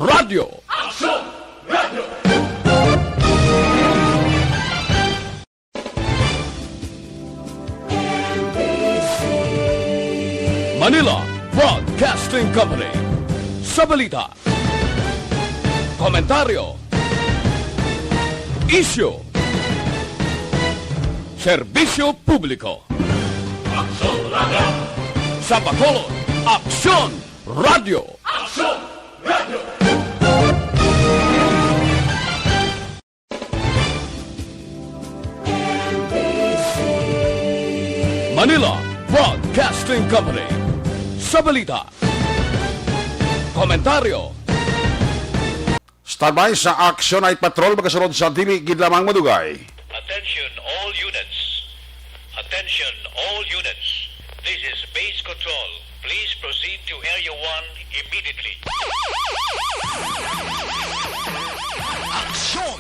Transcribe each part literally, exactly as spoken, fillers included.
Radyo. Aksyon! Radyo! Manila Broadcasting Company. Sa balita, komentaryo, isyu, serbisyo publiko. Aksyon Radyo! Sa Bacolod, Aksyon Radyo! Aksyon Radyo! Manila Broadcasting Company. Sa balita, komentaryo, standby sa Action Night Patrol, magasunod sa dili gid lamang madugay. Attention all units. Attention all units. This is base control. Please proceed to Area one immediately. Action!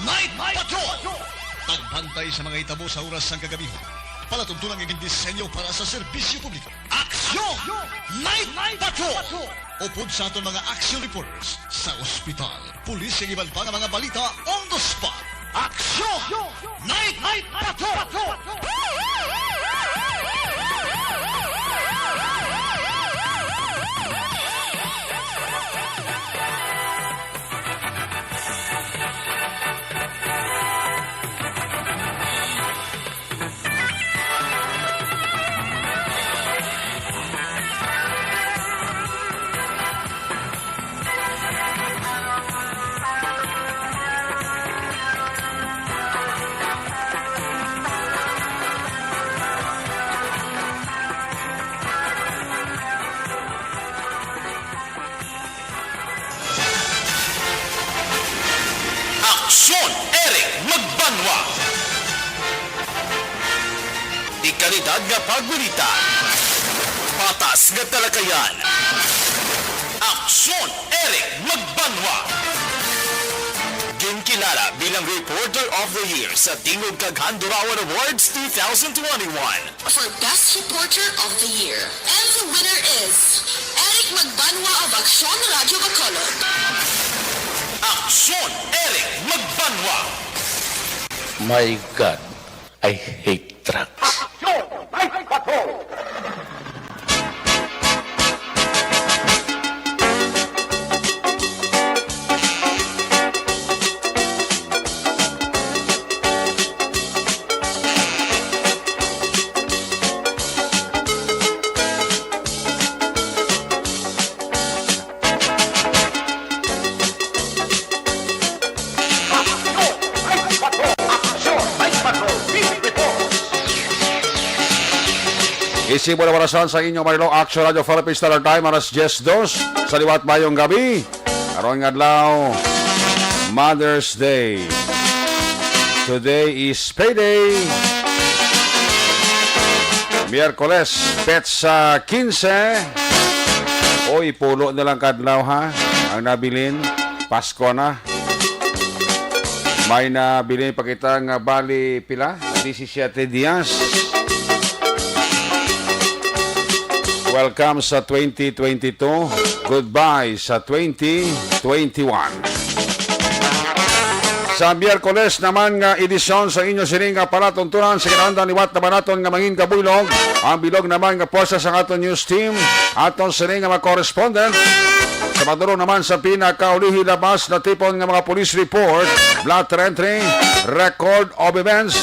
Night Patrol! Pagbantay sa mga hitabo sa oras sang kagabi. Palatuntunan nga gindisenyo para sa serbisyo publiko. Aksyon! Night Patrol! Upod sa aton mga action reporters sa ospital, pulis, kag iban pa nga mga balita on the spot. Aksyon! Night Patrol! Aksyon, Eric Magbanwa. Dekalidad nga pagbalita. Patas nga talakayan. Aksyon, Eric Magbanwa. Ginkilala bilang Reporter of the Year sa Tingog kag Handurawan Awards two thousand twenty-one. For Best Reporter of the Year. And the winner is Eric Magbanwa of Aksyon Radyo Bacolod. Aksyon, Eric Magbanwa. My God, I hate trucks. Aksyon, Night Patrol! Isip mo na orasan sa inyong Marilo Action Radio Philippines Standard Time, alas diyes dos. Sa liwat, mayong gabi. Karon nga adlaw, Mother's Day. Today is payday. Miyerkules, petsa kinse. Oy, pulo na lang kadlaw, ha? Ang nabilin, Pasko na. May nabilin pa kita nga bali pila? Disisiete dias. Welcome sa twenty twenty-two. Goodbye sa twenty twenty-one. Sa Miyerkules naman nga edisyon sa inyo sini nga palatuntunan, sa kinahanglan liwat naman naton nga mangin kabuylog ang bilog naman nga pwersa sa aton news team, aton sini nga mga correspondent. Sa pagdulong naman sa pinakaulihi labas na tipon nga mga police report, blotter entry, record of events,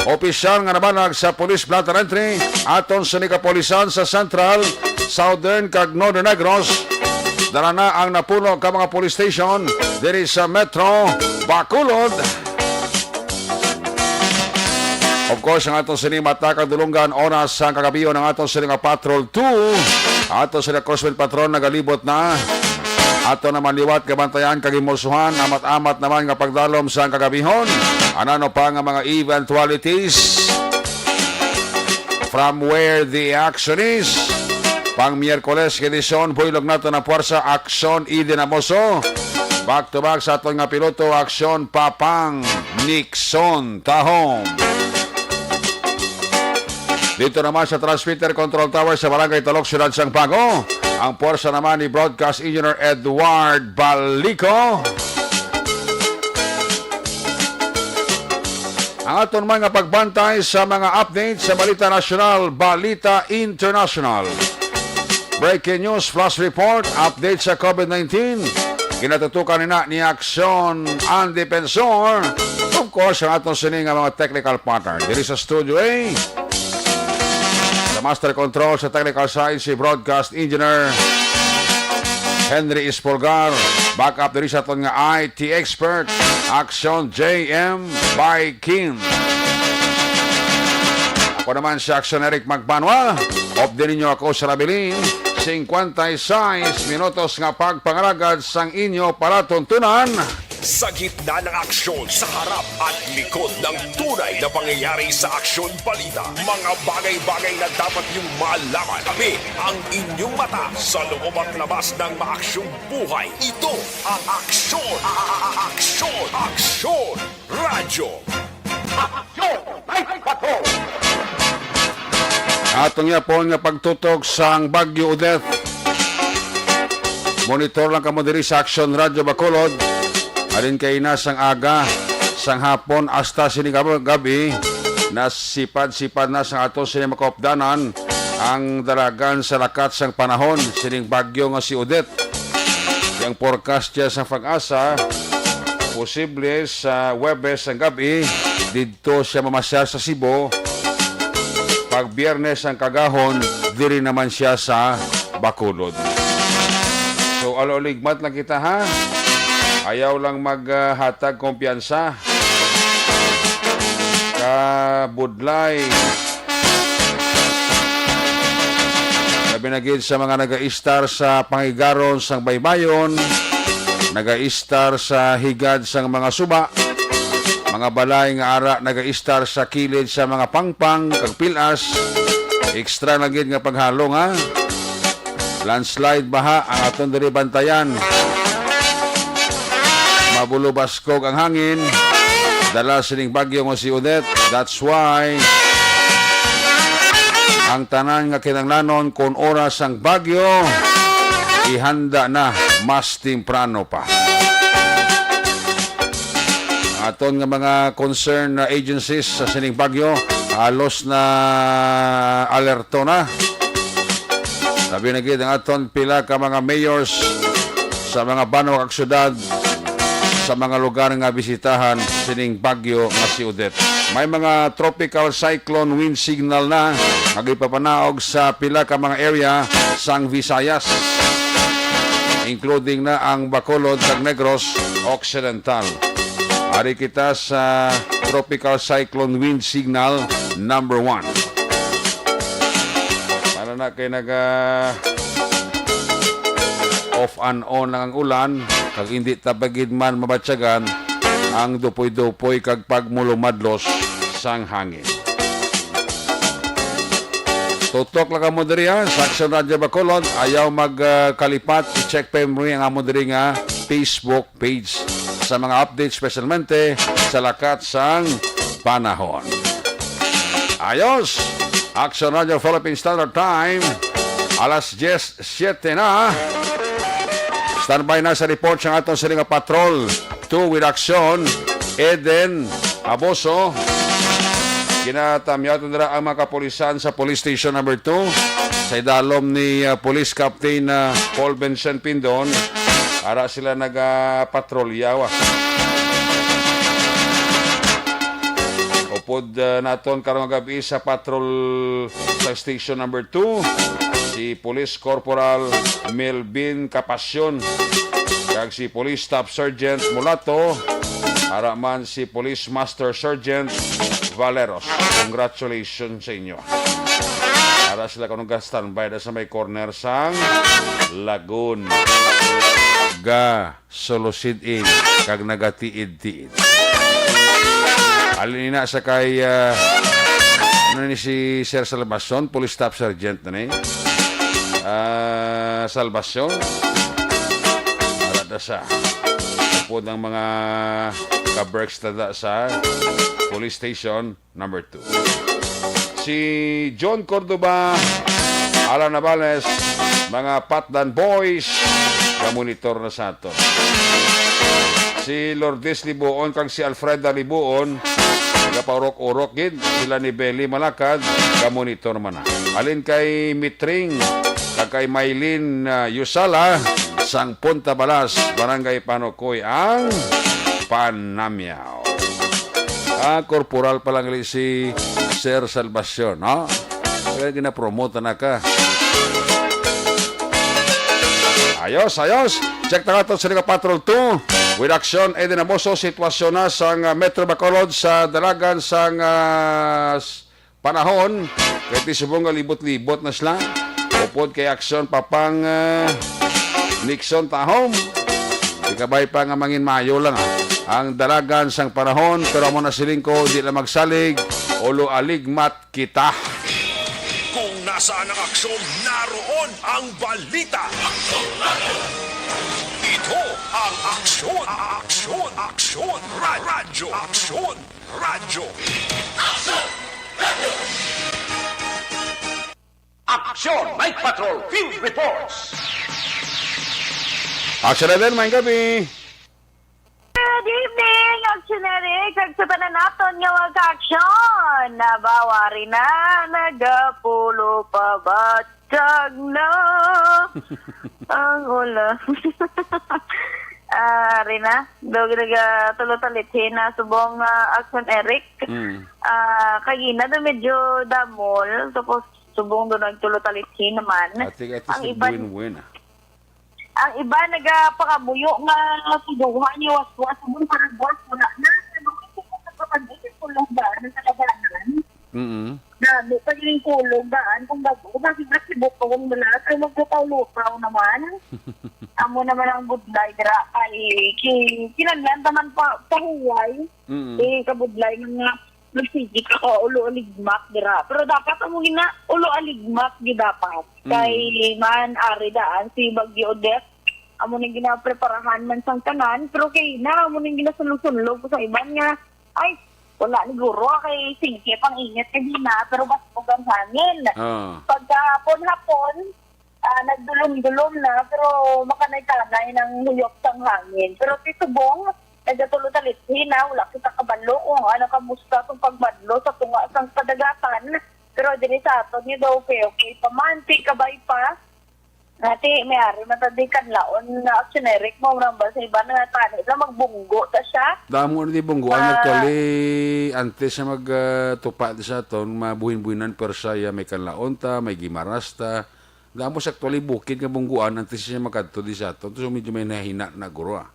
opisyal nga nabanag sa police blotter entry, aton sini kapulisan sa Central, Southern, kag Northern Negros. Dala na ang napulo ka mga police station diri sa Metro Bacolod. Of course, ang aton sini mata kag dulonggan, oras sa kagabion, ang aton sini nga Patrol two, aton sini Crosswind Patrol nagalibot na. Ato naman liwat kabantayan kag himusuhan, amat-amat naman nga pagdalom sa kagabihon. Ano pa nga mga eventualities? From where the action is. Pang Miyerkules, edisyon, buylog nato na pwersa, Aksyon Eden Amoso. Back to back sa aton nga piloto, Aksyon Papang Nixon Tahom. Dito naman sa Transmitter Control Tower sa Barangay Talok, Siyudad sang Bago, Ang puwersa naman ni Broadcast Engineer Edward Balico. Ang aton man nga pagbantay sa mga update sa balita nasyonal, balita internasyonal. Breaking news, flash report, update sa COVID nineteen. Ginatutukan nina ni Aksyon ang Defensor. Of course, ang aton sini nga mga technical partner. Diri sa Studio A, sa Master Control, sa technical side, si Broadcast Engineer Henry Espolgar. Back up diri sa aton nga I T expert, Aksyon J M Baikin. Ako naman si Aksyon Eric Magbanwa. Update ninyo ako sa labilin. Singkwenta y seis minutos nga pagpangalagad sang inyo palatuntunan. Sa gitna ng aksyon, sa harap at likod ng tunay na pangyayari sa Aksyon Balita, mga bagay-bagay na dapat niyong malaman. Kami ang inyong mata sa loob at labas ng maaksyong buhay. Ito ang Aksyon, a- a- a- Aksyon, Aksyon Radyo. Aksyon! Ay, patrol! Atong yapon nga pagtutok sang Bagyo Odette. Monitor lang kamo diri sa Aksyon Radyo Bacolod. Halin kay na sang aga, sang hapon, hasta sini gab-, gabi, nasipad-sipad na sang ato sini makaupdanan ang dalagan sa lakat sang panahon sining bagyo nga si Odette. Yang forecast siya sa PAGASA, posible sa Huwebes ang gabi, didto siya mamasyar sa Cebu. Pag Biyernes ang kagahon, diri naman siya sa Bacolod. So, aluligmat lang kita, ha? Ayaw lang maghatag kumpiyansa. Kabudlay. Labi na gid sa mga nagaistar sa pangigaron sang baybayon, nagaistar sa higad sang mga suba, mga balay nga ara nagaistar sa kilid sa mga pangpang kag pilas. Extra na gid nga paghalong, ha. Landslide, baha ang aton diri bantayan. Mabulobaskog ang hangin. Dala sining bagyo nga si Odette. That's why ang tanan nga kinahanglanon kon oras ang bagyo, ihanda na mas temprano pa. Aton nga mga concern na agencies sa sining bagyo, halos na alerto na. Labi na gid ang aton pila ka mga mayors sa mga banwa kag syudad sa mga lugar nga bisitahan sining bagyo nga si Odette. May mga tropical cyclone wind signal na nga gipapanaog sa pila ka mga area sang Visayas, including na ang Bacolod kag Negros Occidental. Ari kita sa Tropical Cyclone Wind Signal number one. Para na kay naga off and on lang ang ulan, kag hindi ta pa gid man mabatyagan ang dupoy-dupoy kag pagmulumadlos sang hangin. Tutok lang kamo diri, ha, sa Aksyon Radyo Bacolod. Ayaw mag, ah, kalipat. I-check pa mo ang amo diri nga Facebook page sa mga updates, specialmente sa lakat sang panahon. Ayos! Aksyon Radyo Philippine Standard Time, alas diyes siyete na. Standby na sa report sang aton sini nga patrol. Two with action, Eden Aboso. Ginatamyaton dira ang mga kapulisan sa Police Station number two sa idalom ni, ah, Police Captain, ah, Paul Vincent Pindon. Ara sila nagapatrolya, wa. Upod, ah, naton karong gabi sa patrol sa Station number two, si Police Corporal Melvin Capascion, kag si Police Staff Sergeant Mulato, ara man si Police Master Sergeant Valeros. Congratulations sa inyo. Ara sila karon ga-standby na sa may corner sang Lagoon. Ga sulusid-in kag nagatiid-tiid. Halin na sa kay, ah, ano ni si Sir Salvacion, Police Staff Sergeant na ni. Ah, Salvacion. Ara na sa upod ang mga ka-berks tada sa police station number two. Si John Cordova Alan Navales, mga Patdan Boys, ga-monitor na sa aton. Si Lourdes Libuon kag si Alfreda Libuon, gapaurok-urok gid. Sila ni Belly Malakad, ga-monitor man na. Alin kay Mitring, kag kay Mylene, ah, Yusala, sang Punta Balas, Barangay Panukoy, ang Panamyaw. Ah, korporal pa lang gali si Sir Salvacion, no? Kaya ginapromote na ka. Ayos, ayos. Check na nato sa Liga Patrol two. With action, Eden Amoso, sitwasyon na sang, ah, Metro Bacolod sa dalagan sang, ah, s-, panahon. Kay ti subong nga libot-libot na sila. Upod kay action, Papang, ah, Nixon Tahom. Ikabay pa nga mangin mayo lang, ah, ang dalagan sang panahon, pero amo na siling ko, di lang magsalig, ulo aligmat kita. Kung nasaan ang aksyon, naroon ang balita. Ito ang Aksyon, Aksyon, Aksyon, Ra-, Radyo, Aksyon, Radyo. Aksyon, Night Patrol, Field Reports. Aksyon na din, maayong gabi. Good evening, Aksyon Eric, kag sa tanan naton nga mga ka-aksyon. Nabawa rin na, nagapulo pa ba kag na ang ulan. Ah, rin na, daw nagatulo talithin na subong, ah, Aksyon Eric. Mm. Ah, kagina daw medyo damol, tapos subong daw nagtulo talithin naman. Atik, atik, ang iban, win-win, ah. Ang iba nagapangamuyo nga sa duha ni waswas, subong parang buwas, wala na. Ano, ito ko sa kapag-isip ko lang ba, ano sa labanan? Mm. Dami pa yung kulog daan kung bago. Kasi nasibok ko kung wala. Kaya magkataw-lukaw naman. Amo naman ang budlay, dira. Kay, ki-, kinanglan naman pa, pahuway. Mm. Eh, kabudlay ng mga nagsigi ka, o, ulo aligmat, dira. Pero dapat amo gina, ulo aligmat, di dapat. Mm. Kay man, ari daan, si Bagyo Odette, amo nang ginapreparahan man sang tanan, pero kay na, amo nang ginasulog-sulog ko sa iban nga, ay, wala ni guro, kay sige pang init kay di na, pero basbog ang hangin. Ah. Pagkahapon-hapon, ah, nagdulom-dulom na, pero makanay-kanay ng huyop sang hangin. Pero ti subong, nagatulo talithin na, wala kita kabalo kung ano kamusta kung pagmadlo sa tunga sang kadagatan. Pero diri sa aton, nga daw okay, okay pa man, ti kabay pa. Ati, may ari man ta di kanlaon nga Aksyon Eric mo, nang ba sa iba nga tani lang magbunggo ta siya. Damo na di bungguan. Ah. Actually, antes siya mag, ah, tupa di sa aton, mabuhin-buhinan, pero siya, ya, may kanlaon ta, may gimaras ta. Damo sa actually bukid nga bungguan, antes siya makadto di sa aton. So, medyo may nahina na guro, ah.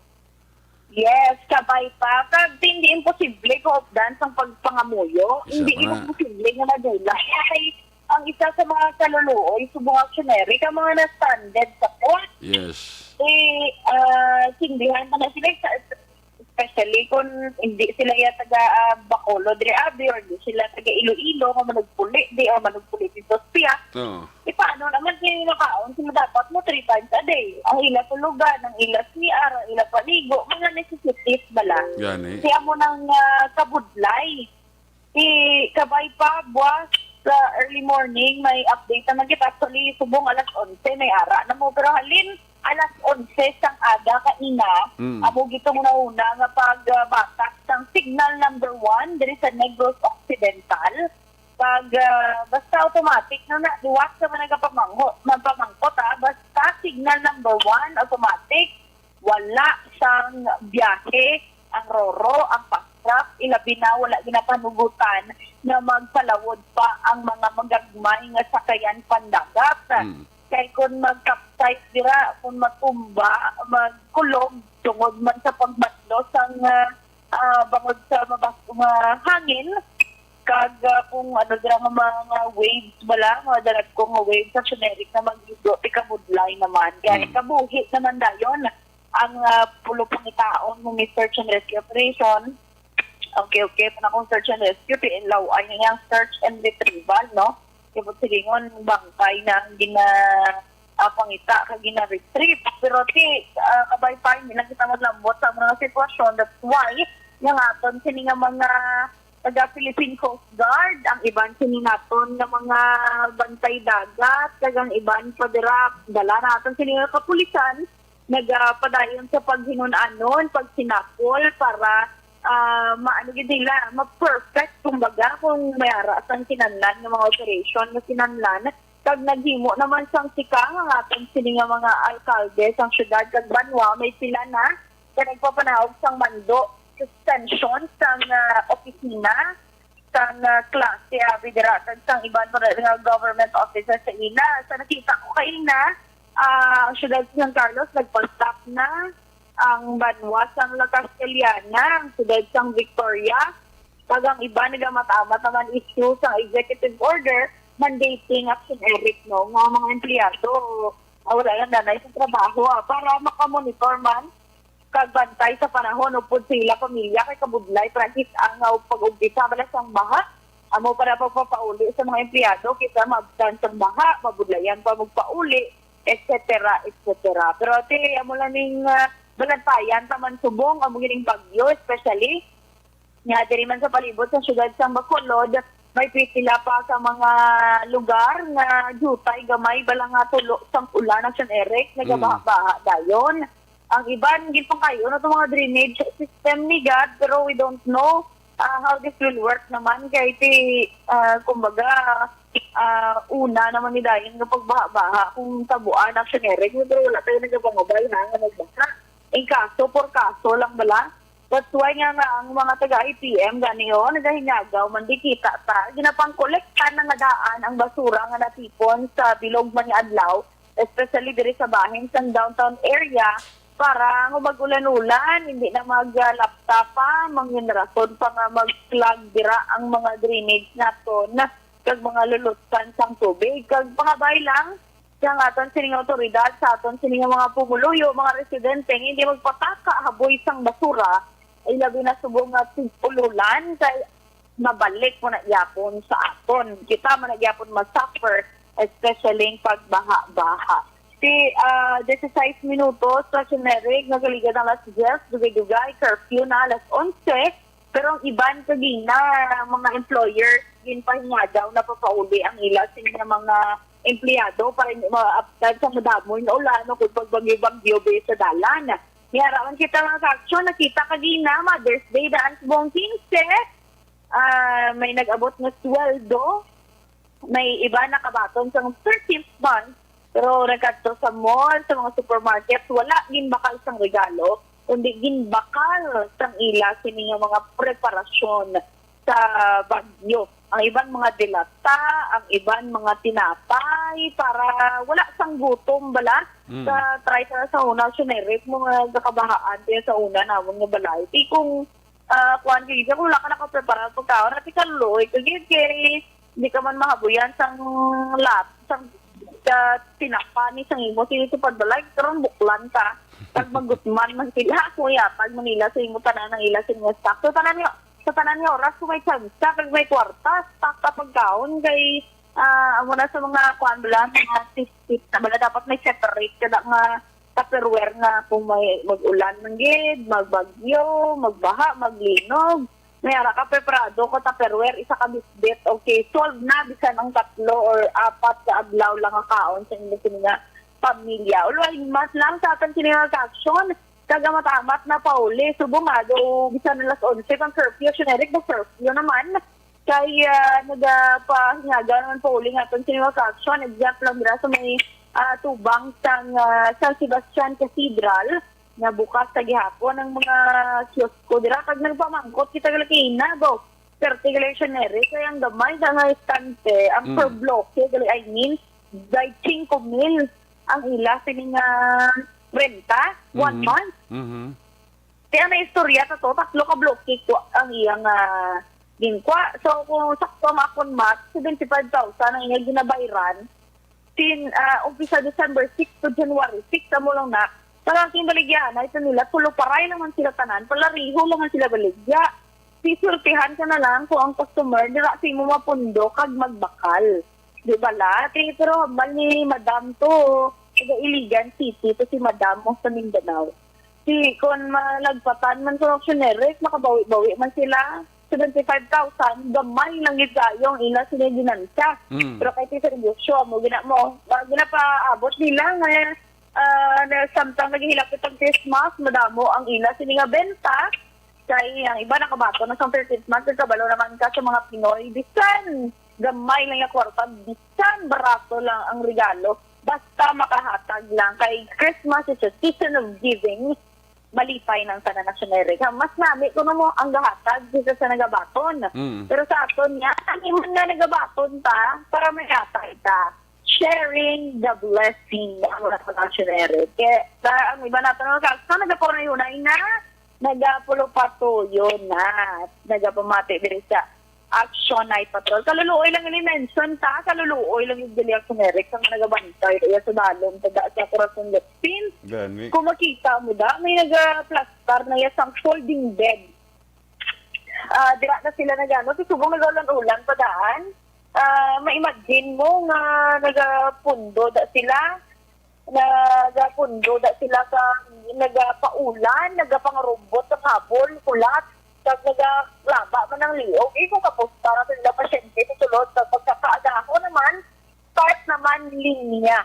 Yes, kabay pa. Kag hindi imposible ko updan sang pagpangamuyo. Isa Hindi pa na. Imposible nga madula. Ay, ang isa sa mga kaluluoy, subong Aksyon Eric, ang mga na-stranded sa port. Yes. Eh, ah, sindihan pa na sila, sa-, especially kung hindi sila ya taga, ah, Bacolod, Reabi, or di sila taga Iloilo, nga manugpuli, di, o manugpuli dito siya. Oo. Eh, paano naman kay makaon sila dapat mo three times a day? Ang ila tulugan, ang ila C R, ang ila paligo, mga necessities bala. Gani. Kaya mo nang, ah, kabudlay. Si kabay pa, buwas sa early morning, may update naman kita. Actually, subong alas onse, may ara na mo. Pero halin, alas onse sang aga kaina, Mm. amo gitong una-una nga pagbatak sang signal number one diri sa Negros Occidental. Pag, ah, basta automatic na na, liwat sa mga nagapamangho-, nagpamangkot, ah, basta signal number one, automatic, wala sang biyahe ang Roro, ang Pasrap, ilabi na wala ginapanugutan na magpalawod pa ang mga magagmay nga sakayan pandagat. Mm. Kay kung mag-capsize dira, kung matumba, magkulog, tungod man sa pagbatlo sang, ah, ah, bangod sa mabas-, nga hangin, kag, ah, kung ano dira nga mga waves bala, mga dalagko nga waves sa Aksyon Eric na mag-igo, ti kabudlay naman. Kaya Mm. kabuhi naman dayon ang, ah, pulo pangitaon mo may search and rescue operation. Okay, okay. Kung akong search and rescue, P N L A W I na yang search and retrieval, no? Kaya po silingon, bangkay na ang gina-, ah, pangita ka gina-retrieve. Pero ti, ah, kabay pa, hindi lang kita maglambot sa mga sitwasyon. That's why, yung aton, sini nga mga taga Philippine Coast Guard, ang iban sini naton nga mga bantay dagat, kag ang iban pa dira, dala naton sini nga kapulisan, nagapadayon sa paghinun-anon, pagsinakol para, ah, maano gid nila, ma-perfect, kumbaga, kung may ara sang kinahanglan nga mga operation nga kinahanglan. Kag naghimo naman sang tika nga aton sini nga mga alkalde sang syudad kag banwa, may pila na nga nagpapanaog sang mando, suspension sang, ah, opisina, sang, ah, klase, abi dira, kag sang iban pa nga government offices sa ila. Sa nakita ko kaina, ah, ang syudad sa San Carlos nagpa-stop na, ang banwa sang La Castellana, ang syudad sang Victoria, kag ang iban nagamat-amat naman issue sang executive order mandating action, Eric, no, nga mga empleyado, ah, wala lang nanay sa trabaho, ah, para makamonitor man kag bantay sa panahon upod sa ila pamilya, kay kabudlay, Francis, ang, ah, pag-umpisa bala sang baha, amo para pagpapauli sa mga empleyado, kisa maabtan sang baha, mabudlayan pa magpauli, et cetera, et cetera. Pero ate, amo lang ning, ah, balantayan ta man subong amo gining bagyo, especially nga diri man sa palibot sa siyudad sang Bacolod, may pipila pa sa mga lugar nga diutay gamay bala nga tulo sang ulan, Action Eric, nagabaha-baha dayon. Ang iban, ginpangkayo na itong mga drainage system ni God, pero we don't know, ah, how this will work naman. Kay ti, ah, kumbaga, ah, una naman ni dayon nga pagbaha-baha kung tabuan, Action Eric, pero wala tayo nagapangabay, ha, nga magbaha. In kaso, por kaso lang bala. That's why nga, nga ang mga taga I P M gani, oh, nagahinyagaw man di kita ta. Ginapangkolekta na nga daan ang basura nga natipon sa bilog man nga adlaw, especially diri sa bahin sang downtown area, para nga mag-ulan-ulan, hindi na mag-lapta pa, manginrason pa nga mag-clog dira ang mga drainage naton, kag mga lulutkan sang tubig. Kag pangabay lang, sang aton sining awtoridad, sa aton sining mga pumuluyo, mga residente, nga hindi magpataka haboy sang basura, ay labi na subong nga tig-ululan, kay mabalik mo na gyapon sa aton. Kita man na gyapon ma-suffer, especially ang pagbaha-baha. Si, ah, disisais minutos sa Sinerig, nagaligad ang alas diyes, dugay-dugay, curfew na alas onse, pero ang iban kagina, mga employer, ginpahinga daw napapauli ang ila sini nga mga empleyado para hindi maabtan sa madamo nga ulan o kung pagbagyo-bagyo ba sa dalan. May ara man kita mga ka-action, nakita kagina, Mother's Day daan subong kinse, ah, may nag-abot nga sweldo, may iba nakabaton sang thirteenth month, pero nagkadto sa mall, sa mga supermarket, wala ginbakal sang regalo, kundi ginbakal sang ila sini nga mga preparasyon sa bagyo. Ang iban mga dilata, ang iban mga tinapay, para wala sang gutom bala. Mm. Sa try sa, sa una, generic mo nga gakabahaan kaya sa una namon nga balay. Di kung, ah, kuwan kayo, kung wala ka nakaprepara ang pagkaon, ati ka luoy ka gid kay hindi ka man mahabuyan sang lat, sang, sa tinapa ni sang imo, sini sa pagbalay, karon buklan ka. Pag magutman man sila, kung yatag man nila sa imo tanan ang ila sa mga stock. So, tanan nga, sa tanan nga oras, kung may tsansa, kag may kwarta, stock ka pagkaon, kay, ah, amo na sa mga, kuwan bala, mga tip-tip na bala, dapat may separate ka da nga Tupperware nga kung may mag-ulan man gid, magbagyo, magbaha, maglinog. May ara ka preparado ko Tupperware, isa ka bitbit. Okay, solve na bisan ang tatlo or apat ka adlaw lang nga kaon sa inyo sini nga pamilya. Ulway mas lang sa aton sini nga action. Kag amat-amat na pauli. Subong nga, do, bisan alas onse pang curfew, generic na curfew naman. Kay, ah, nagapahingaga naman pauli nga aton sini nga action. Exact lang dira sa may, ah, tubang sang, ah, San Sebastian Cathedral. Nabukas sa gihapon ang mga kiosko dira. Kag nagpamangkot kita gali kina, bo. Perte gali siya nere. Kay ang gamay sa nga estante, ang Mm. per bloke, gali, I mean, by cinco mil ang ila sini nga renta, one Mhm. month. Mhm. Kaya may istorya sa to, tatlo ka bloke ko ang iyang, ah, ginkwa. So, kung sakto ang akon math, seventy-five thousand ang iyang ginabayran. Sin, ah, umpisa December six to January six, amo lang na. Talagang baligyahan ay ito nila, tulo paray lang man sila tanan, palariho lang man sila baligya. Sisultihan ka na lang kung ang customer, dira sa imo mapundo, kag magbakal. Di ba la? Kay, pero hambal ni Madam to, taga Iligan City, to si Madam mo sa Mindanao. Si, kung malagpatan man sa auctioneer, makabawi-bawi man sila. seventy-five thousand, gamay lang gid kayo ang ila sila ginansa. Mm. Pero kay ti serbisyo, amo gina mo, ba, ginapaabot nila nga, ah, na samtang naghihilak kitang Christmas, madamo ang ila sini nga benta. Kay ang iba nakabaton na sa thirteenth month, kay kabalo naman ka sa mga Pinoy, bisan gamay lang yung kwarta, bisan barato lang ang regalo, basta makahatag lang. Kay Christmas is a season of giving. Malipay nang tanan, Action Eric. Ha, mas nami ko na mo ang gahatag kaysa sa nagabaton. Mm. Pero sa aton nga, ang iman nga nagabaton ta, para may hatag ta. Sharing the blessing, ang mga Action Eric. Kaya, sa, ang iba nato nga kaso, nagapaunay-unay na, nagapulupatuyo na, nagapamati diri sa Action Night Patrol. Kaluluoy lang ini mention ta, kaluluoy lang yung dili Action Eric, sa mga nagabantay, kaya sa dalom, taga sa Corazon Lupin. Gani. Kung makita mo da, may nagaplastar na iya sang folding bed. Ah, dira na sila nagano, sa subong nagaulan-ulan pa daan. Ah, ma-imagine mo nga nagapundo da sila, nagapundo da sila sa, nagapaulan, nagapangarubot sa habol, kulat, kag nagalaba man ang liog. Eh, kung kapusta na sila pasyente sa sulod, kag pagkakaagaho naman, start naman linya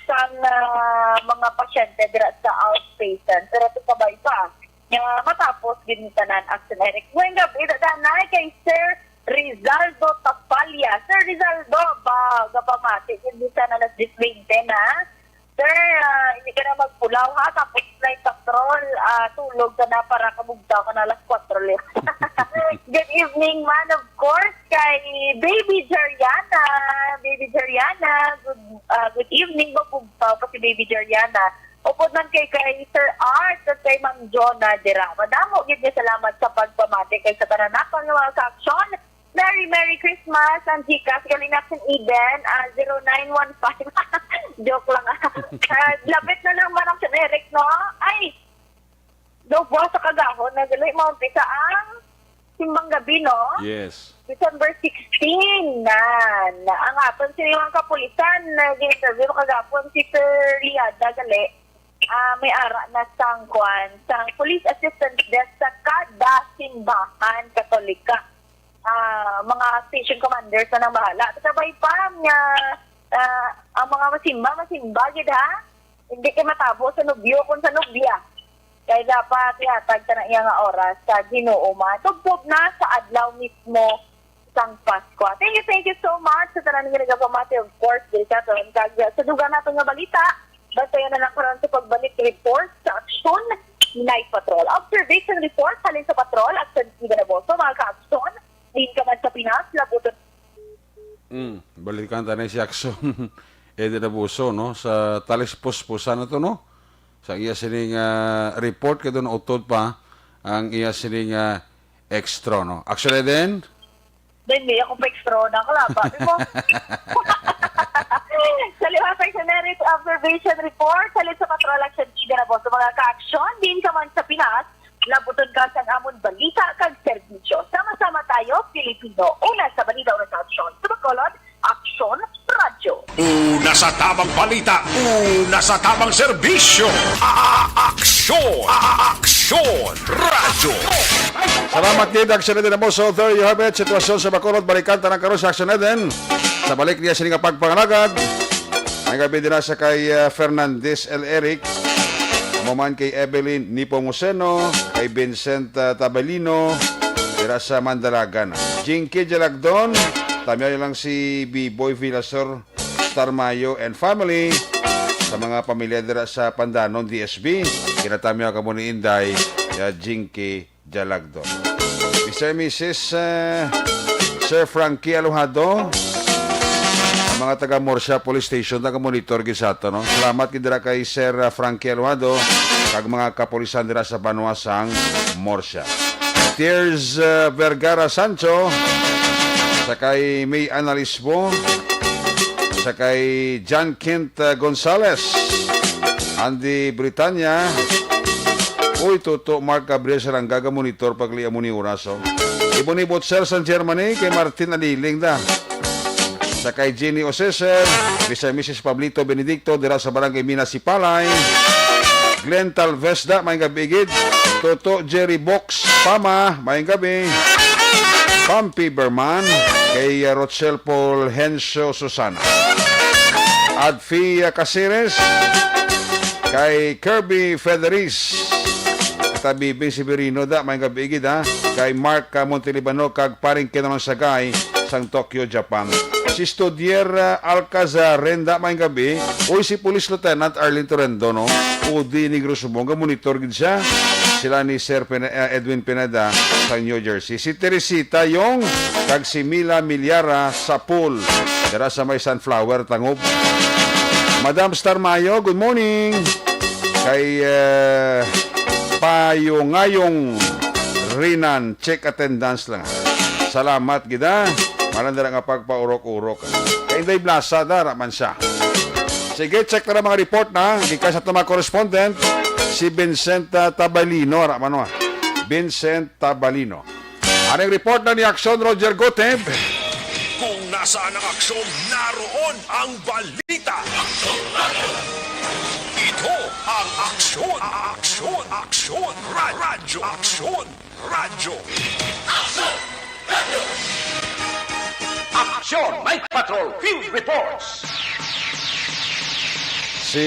sang, ah, mga pasyente dira sa outpatient. Pero ito kabay pa, nga matapos gid ni tanan, Action Eric. Ngayong gabi, danay kay Sir Rizaldo Tapalla. Sir Rizaldo, ba, gapamati gid ni tanan alas diyes bente na. Sir, ah, hindi ka na magpulaw, ha? Tapos na yung patrol, ah, tulog ka na para kabugtaw ka na alas kwatro ulit. Good evening man, of course, kay Baby Jeriana. Baby Jeriana, good, ah, good evening. Mabugtaw pa si Baby Jeriana. Upod man kay, kay Sir Art at kay Ma'am Jonah dira. Madamo gid nga salamat sa pagpamati kay sa tanan naton nga mga ka-aksyon. Merry, Merry Christmas, ang GCash, galing na sa Eden, ah, zero nine one five. Joke lang, ah. Ah, lapit na lang man ang Action Eric, no? Ay, daw buwas sa kagahon, na gali, maumpisa ang simbang gabi, no? Yes. December sixteen, na, na ang aton sini mga kapulisan, na gin-interview kagapon si Sir Liada, gali, ah, may ara na sang kwan, sang Police Assistance Desk sa kada simbahan Katolika. Ah, mga station commanders na nang bahala. Sabay pa nga, ah, ang mga masimba, masimba gid, ha? Hindi kay matabo sa nobyo kung sa nobya. Kay dapat ihatag ta na iya nga oras sa Ginoo, matubtob na sa adlaw mismo sang Paskwa. Thank you, thank you so much sa tanan nga nagapamati, of course, diri sa aton. Kag sa dugang naton nga balita, bantayan na lang karon sa pagbalik report sa Action Night Patrol. Observation report halin sa Patrol, Action City Caraboso, mga ka-aksyon, din ka man sa Pinas, labuton. Mm, balikan ta na si Action Eden Abuso, no? Sa talis puspusan na to, no? Sa iya sining, ah, report, kay doon utod pa ang iya sining, ah, extra, no? Action Eden? Then, may ako pa extra na kalaba, di ba? Sa liwat sa Action Area Observation Report, halin sa Patrol Action City Caraboso, mga ka-aksyon, din ka man sa Pinas, labuton ka sa amon balita kag serbisyo. Sama-sama tayo, Pilipino. Una sa balita, una sa aksyon. Sa Bacolod, Aksyon Radyo. Una sa tamang balita, una sa tamang serbisyo. A-, a-, aksyon, a-, a-, aksyon, radyo. Salamat gid, Action Eden Amoso. There you have it. Sitwasyon sa Bacolod, balikan ta na karon sa Action Eden. Sa balik niya sini nga pagpangalagad, ang gabi din sa kay, ah, Fernandez L. Eric, amo man kay Evelyn Nepomuceno, kay Vincent, ah, Tabelino, dira sa Mandalagan. Jinky Jalagdon, tamyaw lang si B-Boy Villasor, Star Mayo and family, sa mga pamilya dira sa Pandanon, D S B, ginatamyaw kamo ni Inday, ya Jinky Jalagdon. Mister and Missus, eh, Sir Frankie Alojado, ang mga taga Murcia Police Station, taga-monitor gid sa ato, no? Salamat gid dira kay Sir, ah, Frankie Alojado, kag mga kapulisan dira sa banwa sang Murcia. Tears, eh, Vergara Sancho, sa kay May Analisbo, sa kay John Kent, uh, Gonzales, Andy Britanya, uy, Toto Mark Gabriel Saranggaga, monitor pagli amo ni oras, oh. Ibon ni Butcher sa Germany, kay Martin Aliling da. Sa kay Jenny Oseser, Mister and Missus Pablito Benedicto, dira sa Barangay Minas, Sipalay. Glenn Talvesda, may gabi gid. Toto Jerry Box Pama, may gabi. Pampi Berman, kay, uh, Rochelle Paul Hencio Susana. Adfi, uh, Caceres, kay Kirby Federis, Tabibi Severino da, may gabi gid, ha, kay Mark, uh, Montelibano, kag paring Kinarong Sagay sang Tokyo, Japan. Si Studier, uh, Alcazar, Renda, may gabi. Uy, si Police Lieutenant Arlene Torrendo, no? Udi Negros Sumbong, monitor gid siya. Sila ni Sir Pine-, uh, Edwin Pineda sa New Jersey. Si Teresita Yong kag si Mila Milyara sa pool. Dira sa may Sunflower, Tangob. Madam Star Mayo, good morning. Kay, uh, Payungayong Rinan, check attendance lang. Salamat gid, ha. Malan dira nga pagpaurok-urok. Kay Inday Blasa, dara man siya. Sige, check na ang mga report na. Gikan sa aton mga correspondent, si Vincent, ah, Tabalino, ra man, ah. Vincent Tabalino. Ang report na ni Aksyon Roger Guteb. Kung nasaan ang aksyon, naroon ang balita. Ito ang Aksyon, Aksyon, Aksyon, Ra-, Radyo Aksyon. Radyo. Aksyon Night Patrol Field Reports. Si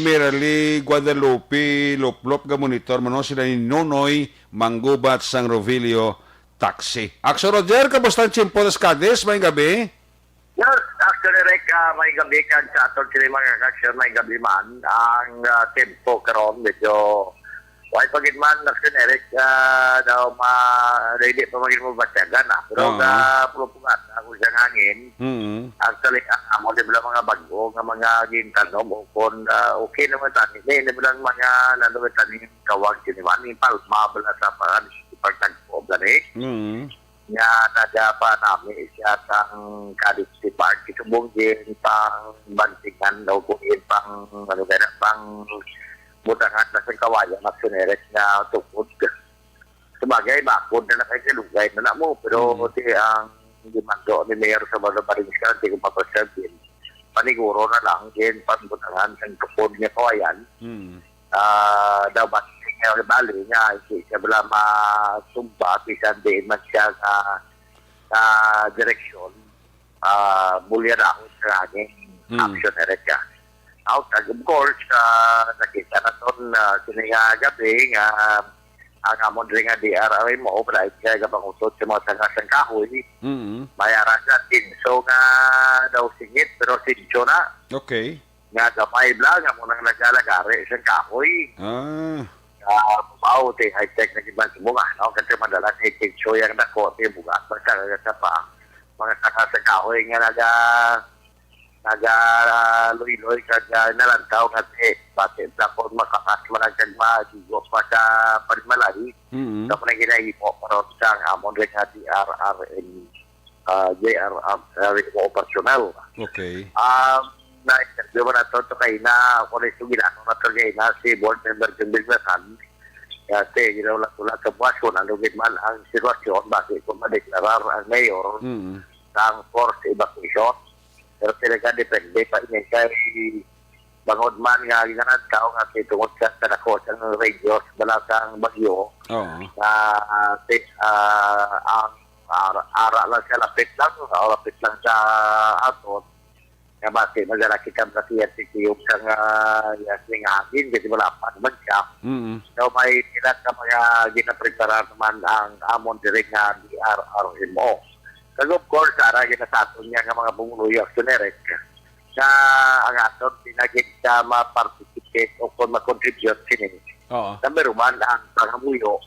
Mirali Guadalupe Loplop, ga-monitor man, no, sila ni Nonoy Manggubat sang Rovilio Taxi. Aksyon Roger, kamusta ang tiyempo sa Cadiz? May gabi? Yes, actually, Rick, ah, may gabi kag sa aton sini mga kaksyon, may gabi man. Ang, ah, tempo karon medyo wala pa gid man, actually, Rick, ah, daw ma-, ready pa man gid mo batyagan, ah. Pero Oo. Sa propaganda, kung sa hangin, Mm. actually, ang amo, di ba, mga bago nga mga gintanom o kung, ah, okay naman tani, may, di ba, lang mga, ano ba tani, tawag sini man, yung palma, bala sa pa-, pagtagpo, gani. Mm. Nga nagapanami siya sang Cadiz Park, subong gin pang bantingan o kung gin pang, ano kaya, pang butangan na sa kawayan, aksyoneres nga tukod. Sabagay, bakod na na kay kalugay na na mo, pero Mm. si ang demando ni Mayor sa mga Barinska, di ko mapasabi. Paniguro na lang, gin pang butangan sang tukod nga kawayan. Mm. Ah, daw ba nga bali nga hindi siya bala masumba, bisan diin man siya nga, nga direksyon, ah, bulya na ako sa hangin. Hmm. Action na rin siya. Out, of course, ah, nakita na ton, ah, sini nga gabi nga ang amon rin nga D R R M o, wala siya kapangusot sa mga sanga sang kahoy. Mm. May ara sa tinso nga daw singit, pero sinso na. Okay. Nga gamay bla, nga mo nang nagalagari sa kahoy. Ah. Ah, mao, ti high-tech na gid man sa bunga, no? Kasi madalas, eh, kay Choy ang dako, ti bugas, basta kaga sa pa, mga saka sa kahoy nga naga-, naga-luy-luy, kag, ah, nalantaw nga, ti, bati, tapos makakas man ang kagma, sigo pa sa panimalay. Mm. Sa mga ginahimo, pero sa amon rin nga D R R M, ah, J R R, ah, operasyonal. Okay. Um, na-interview mo na to, to kay na, ako na itong ginagawa na to kay na si Board Member Jun Bilberhan. Kasi, you know, lang ko lang sa buwas kung ano gid man ang sitwasyon, bakit kung madeklarar ang mayor Mm. ng forced evacuation. Pero talaga depende pa ini kay bangod man nga ginanadlaw nga kay tungod sa kadako sang radius bala sang bagyo Oo. nga, ah, ti-, ah, ang ara, ara lang siya lapit lang, o lapit lang sa aton. Nga basi magara kita sa siyete kiyog sang, ah, yes, nga hangin kasi wala pa naman siya. Mm. So, may ilan ka mga ginapreparar naman ang amon diri nga D R R M O. Kag of course, ara gina sa aton niya nga mga pumuluyo, aksyoneres, nga ang aton pinagig sa ma-participate o kung ma-contribute sini. Oo. Number one, ang pangamuyo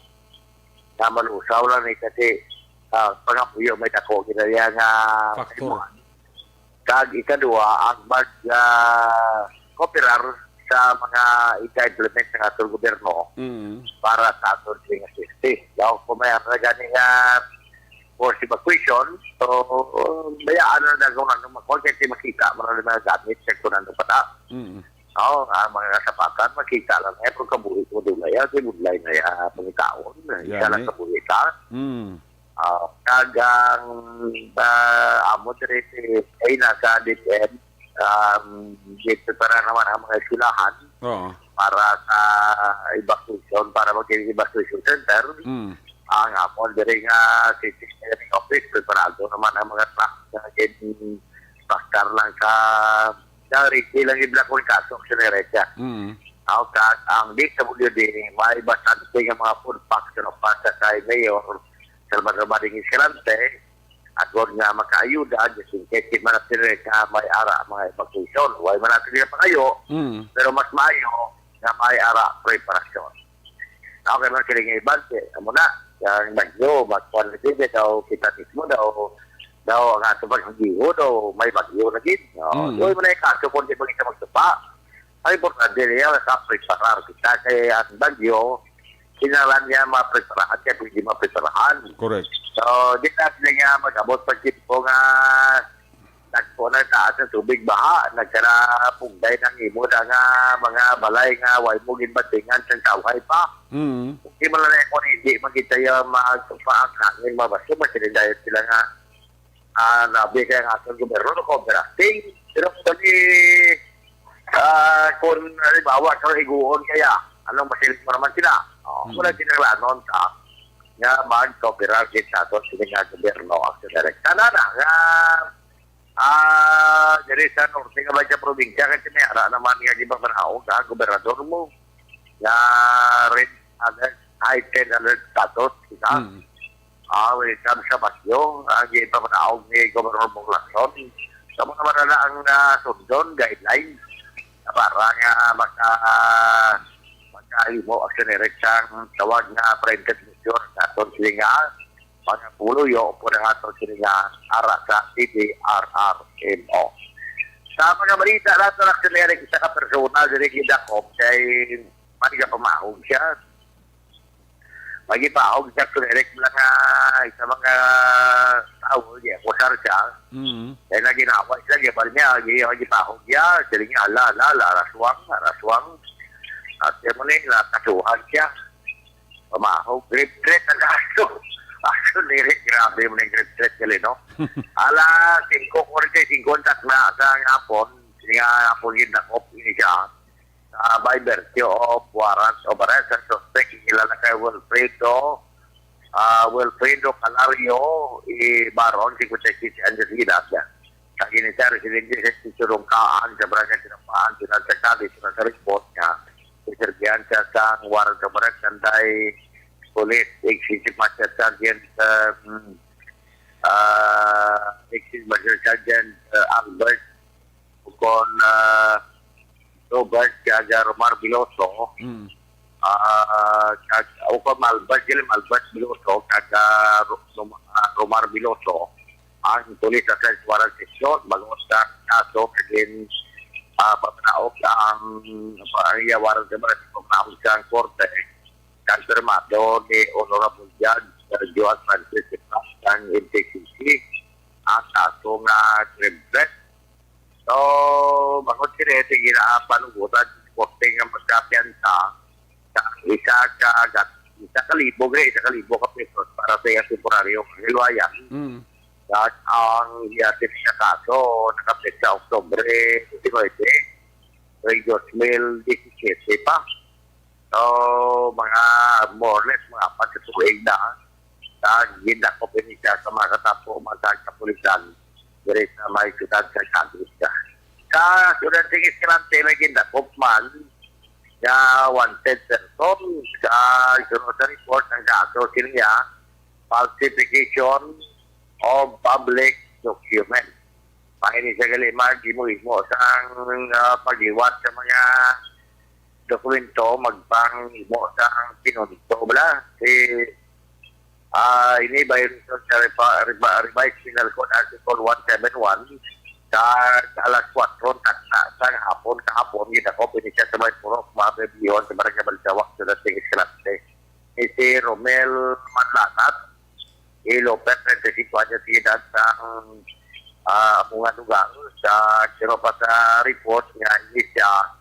nga malusaw lang ni kasi, ah, pangamuyo may dako ginaya nga Factor. Kag ikadua, ang mag, ah, kooperar sa mga ika-implement ng atong gobyerno Mm. para sa aton nga safety. Daw kung may ang gani nga forced evacuation, so, bayaan na lang kung ano, kung kasi makita mo na mga gamit sa kung ano pa ta. Mm. Oo, ang mga kasapatan, makita lang. Eh, kung kabuhi mo doon na yan, si Budlay na yan, pangitaon. Siya lang Gani. Kabuhi ka. Mm. Ah, kag ang, ah, amo diri si, ay, nasa DepEd, um, dito para naman ang mga eskwelahan Oo. Para sa evacuation, para mag-evacuation center. Mm. Ang amon diri nga city clearing office, preparado naman ang mga truck nga gin-, pakar lang ka, na ready lang yung black hole kaso, akselera. Mm. Ang ka-, ang D W D, may bastante nga mga food packs na para sa kay Mayor Salvador Bading Escalante, agod nga makaayuda, just in case, di man natin rin nga may ara mga evacuation. Way man natin nga pangayo, Mm. pero mas maayo nga may ara preparasyon. Okay man sila nga iban, amo na, ang bagyo, magkuhan na sila, daw kita mismo, daw, daw ang ato pagsagiho, daw may bagyo na gid. No? Mm. Doon mo na yung kaso kung di ba kita magtupa. Ang importante niya, nakapreparar kita. Kaya ang bagyo, kinalan niya mapreparahan, kaya pwede mapreparahan. Correct. So, di na sila nga mag-abot pag tipo nga nagpo na taas ng tubig baha, nagkarapugday ng imo na nga mga balay nga way mo ginbatingan sa kawhay pa. Mm. Di man lang ako hindi magkita yung magtupa ang hangin, mabaso, masilindayon sila nga, ah, nabi kaya nga atong gobyerno, no, overacting. Pero actually, ah, kung halimbawa, kung iguon kaya, anong masiling mo naman sila? Oh, Mm. Wala kinahanglanon ta nga mag-cooperate sa ato sila nga gobyerno, actually. Sana na, nga Ah, diri sa norte nga ba sa probinsya, kasi may ara naman nga gipapanaog ang gobernador mo nga red alert, heightened alert status, kita. Mm. Ah, when it comes sa bagyo, ang gipapanaog ni Governor Bong Lacson. Sa mga marala ang, ah, sundon, guidelines, para nga maka-, makahimo, akselera sang tawag nga preemptive measure sa aton sila nga mga puluyo po na nga ato sila nga ara sa T D R R M O. Sa mga balita nato, actually, isa ka persona diri gidakop kay magipamahog siya. Magipahog siya, actually, lang nga isa mga tao, di akusar siya. Mm. Kaya na ginawa siya, gibal niya, gi-, gipahog niya, sila nga, ala, ala, ala, raswang, raswang. At yun mo na, nakasuhan siya. Pamahaw, grape threat ang kaso. Actually, grabe mo na yung grape threat gali, no? Alas singko kuwarenta y singko ang takna sa hapon, nga hapon yung dakop ini siya. Ah, by virtue of warrant of arrest, ang suspect kilala kay Wilfredo, ah, Wilfredo Calario, i Baron, singkwenta y siyete anyos de edad. Kag ini siya, residente sa Sitio Dungkaan, sa Barangay Tinampaan, Siyudad sa Cadiz, sa report nga iserbihan siya sang warrant of arrest under Police Executive Master Sergeant, um, ah, Executive Master Sergeant, uh, Albert, ukon, ah, Robert, kag, ah, Romar Veloso, Mm. ah, kag, ukon Albert, dili, Albert Veloso, kag, ah, Ro-, Rom-, ah, Romar Veloso, ang police sa search warrant session, bago sa kaso, kagin, ah, pagnaog ang, pa-, ang iya warrant sa pagnaog sa korte, konfirmado ni Honorable Judge, uh, Joan Francis Iplas, ang M T C C, ang kaso nga grave threat. So, bangod sila, sige na, ah, panugutan, korte nga magkapiyansa, sa isa ka gat-, isa ka libo, gre, isa ka libo ka pesos para sa iyang temporaryo nga hilwayan. Mm. At ang iya sa kaso, nakapit sa Oktubre diecinuebe, dos mil diecisiete pa. So, mga more or less, mga apat ka tuig na, nagindakop ini siya sa mga katapo, mga kapulisan, diri sa may siyudad sa Cadiz. Sa siyudad sa Escalante, may gindakop man nga wanted person. Sa, sa report ng kaso, sino niya, falsification of public document. Pangin sa gali, maghimo-himo sang, ah, pagliwat sa mga dokumento, magpanghimo sang pinunto, bala. Si, ah, ini violation sa repa-, repa-, Revised Penal Code Article one seven one, sa alas kuwatro takna sang hapon kahapon, gidakop ini siya sa may purok, mga kaibigan, sa Barangay Balsawak, sa Dating Escalante. Ni si Romel Manlanat, Ilopet, treinta y cinco anyos de edad, sang, ah, amo nga lugar. Sa, pero pa sa report nga hindi siya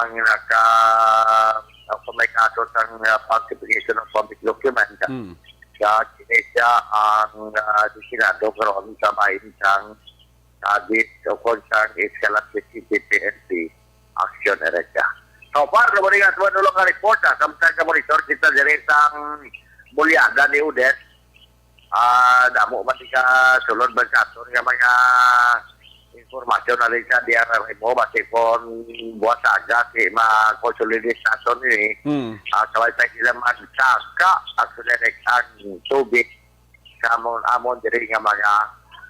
ang naka, ang may kaso sang, ah, falsification of public document. Mm. Sa kini siya ang, ah, destinado karon sa bahin sang Cadiz o kung sang Escalante City P N P Action Area. So far, nabalik ang tuwan ulo nga report, ah. Samtang ka monitor kita diri sang Bulyagan ni Odette. Ah, damo man di ka sulod man sa aton nga mga informasyon na rin sa D R R M O, basi kon buwas aga, si ma-consolidate sa aton ini. Hmm. Ah, sabay pa sila magsaka, actually, ang tubig sa amon, amon diri nga mga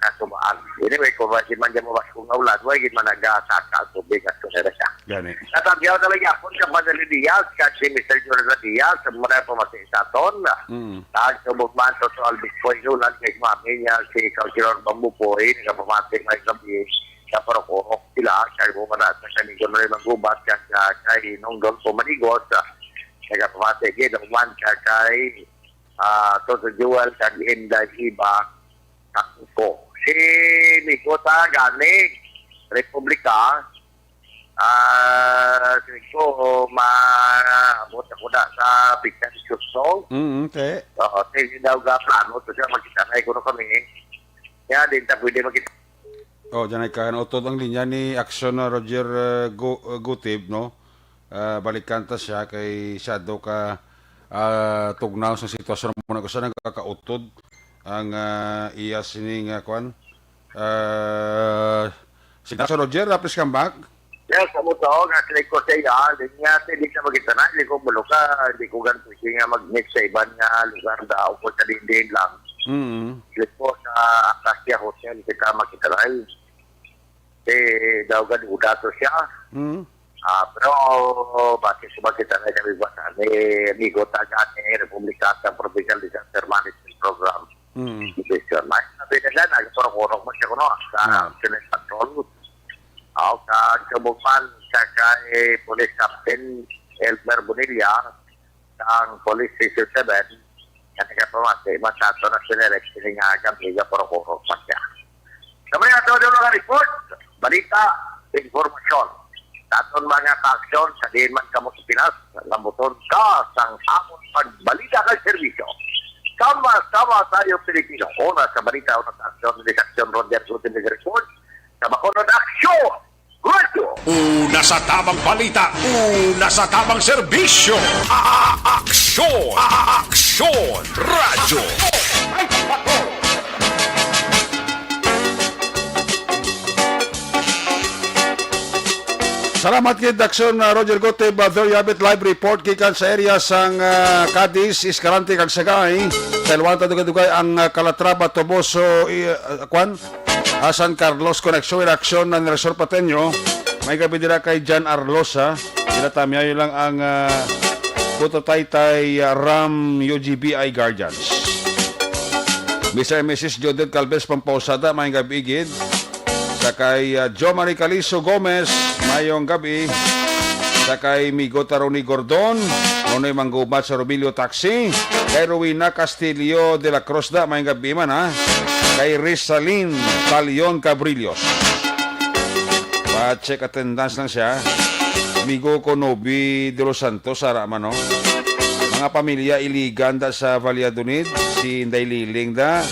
kasubaan. Anyway, kung wala man dyan mo, basi kung naulan, wala gid man nagasaka ang tubig, actually, sa Gani. Natagyaw na lang yapon sa Manila Diaz, kag si Mister Jonathan Diaz, sa mga pamati sa aton. Mm. Kag subok man, Toto Alvis Poy Nulan, kay mami niya, si Councilor Bambupoy, nagapamati may gabi, sa Purok-urok sila, kag mga na sa kanilang mga magubat, kag, ah, kay Nong Dolfo Manigos, ah, nagapamati gid, man, kag kay, ah, Toto Joel, kag Inday Iba, Takuko. Si Migota gani, Republika, Ah, tingin ko, maabot ako na sa Victor Suso. Mm, okay. Oo, tingin daw ga plano to siya, magkita na kuno kami. Kaya din ta pwede magkita. Oh, dyan ay kahan. Utod ang linya ni Aksyon na Roger, uh, Gu-, uh, Gutib, no? Uh, balikan ta siya kay siya daw ka, uh, tugnaw sa sitwasyon mo na ko siya nagkakautod ang, uh, iya sining, uh, kwan. Uh, si Aksyon Roger, uh, please come back. Yes, amo to, nga sa likod sa iya, di niya, di siya magkita na, di ko bulo ka, di ko ganito siya nga mag-mix sa iban nga lugar da, o kung sa dindin lang. Mm. Di ko sa Acacia Hotel, kita magkita na, eh. Eh, daw gaduda to siya. Mm. Ah, pero, base sa magkita na kami ba sa ni Amigo Taga ni Republika sa Provincial Disaster Management Program. Mm. Division. May sabi na siya, nagpuro-puro mo siya kuno sa Ah. Senate Patrol. Aw, sa Chubugman, siya kay Police Captain Elmer Bonilla, sa ang Police Station seven, nga nagapamati, man sa ato na sinerek, sini nga kami, nagpuro-puro pa siya. Sa mga ato ng mga report, balita, informasyon. Sa aton mga kaaksyon, sa diin man kamo sa Pinas, lambuton ka sang amon pagbalita kag serbisyo. Sama-sama tayo, Pilipino. Una sa balita, una sa aksyon, ni Aksyon Roger Gutierrez report. Sa Bacolod, Aksyon! Radyo! Una sa tamang balita, una sa tamang serbisyo. A-, a-, aksyon! A-, a-, aksyon! Radyo! Salamat kay Daxon, uh, Roger Gutib, uh, there you have it, live report gikan sa area sang, uh, Cadiz, Escalante, kag Sagay. Sa Ilwanta, dugay-dugay ang, uh, Calatrava, Toboso, i-, uh, kwan? Ah, San Carlos, connection with action na ni Resor Pateño. May gabi dira kay Jan Arlosa. Dira tamyayo lang ang, ah, Puto Taytay, ah, Ram U G B I Guardians. Mister and Missus Judith Calves Pamposada, may gabi gid. Sa kay, ah, Jo Marie Caliso Gomez, mayong gabi. Sa kay Migo Taroni Gordon, Nonoy Manggubat sa Robilio Taxi. Kay Rowena Castillo de la Cruz da, may gabi man, ha. Kay Rizalin Talion Cabrillos. Pa-check attendance lang siya. Migo ko Nobi de los Santos, ara man, no? Mga pamilya Iligan da sa Valladolid, si Inday Liling da,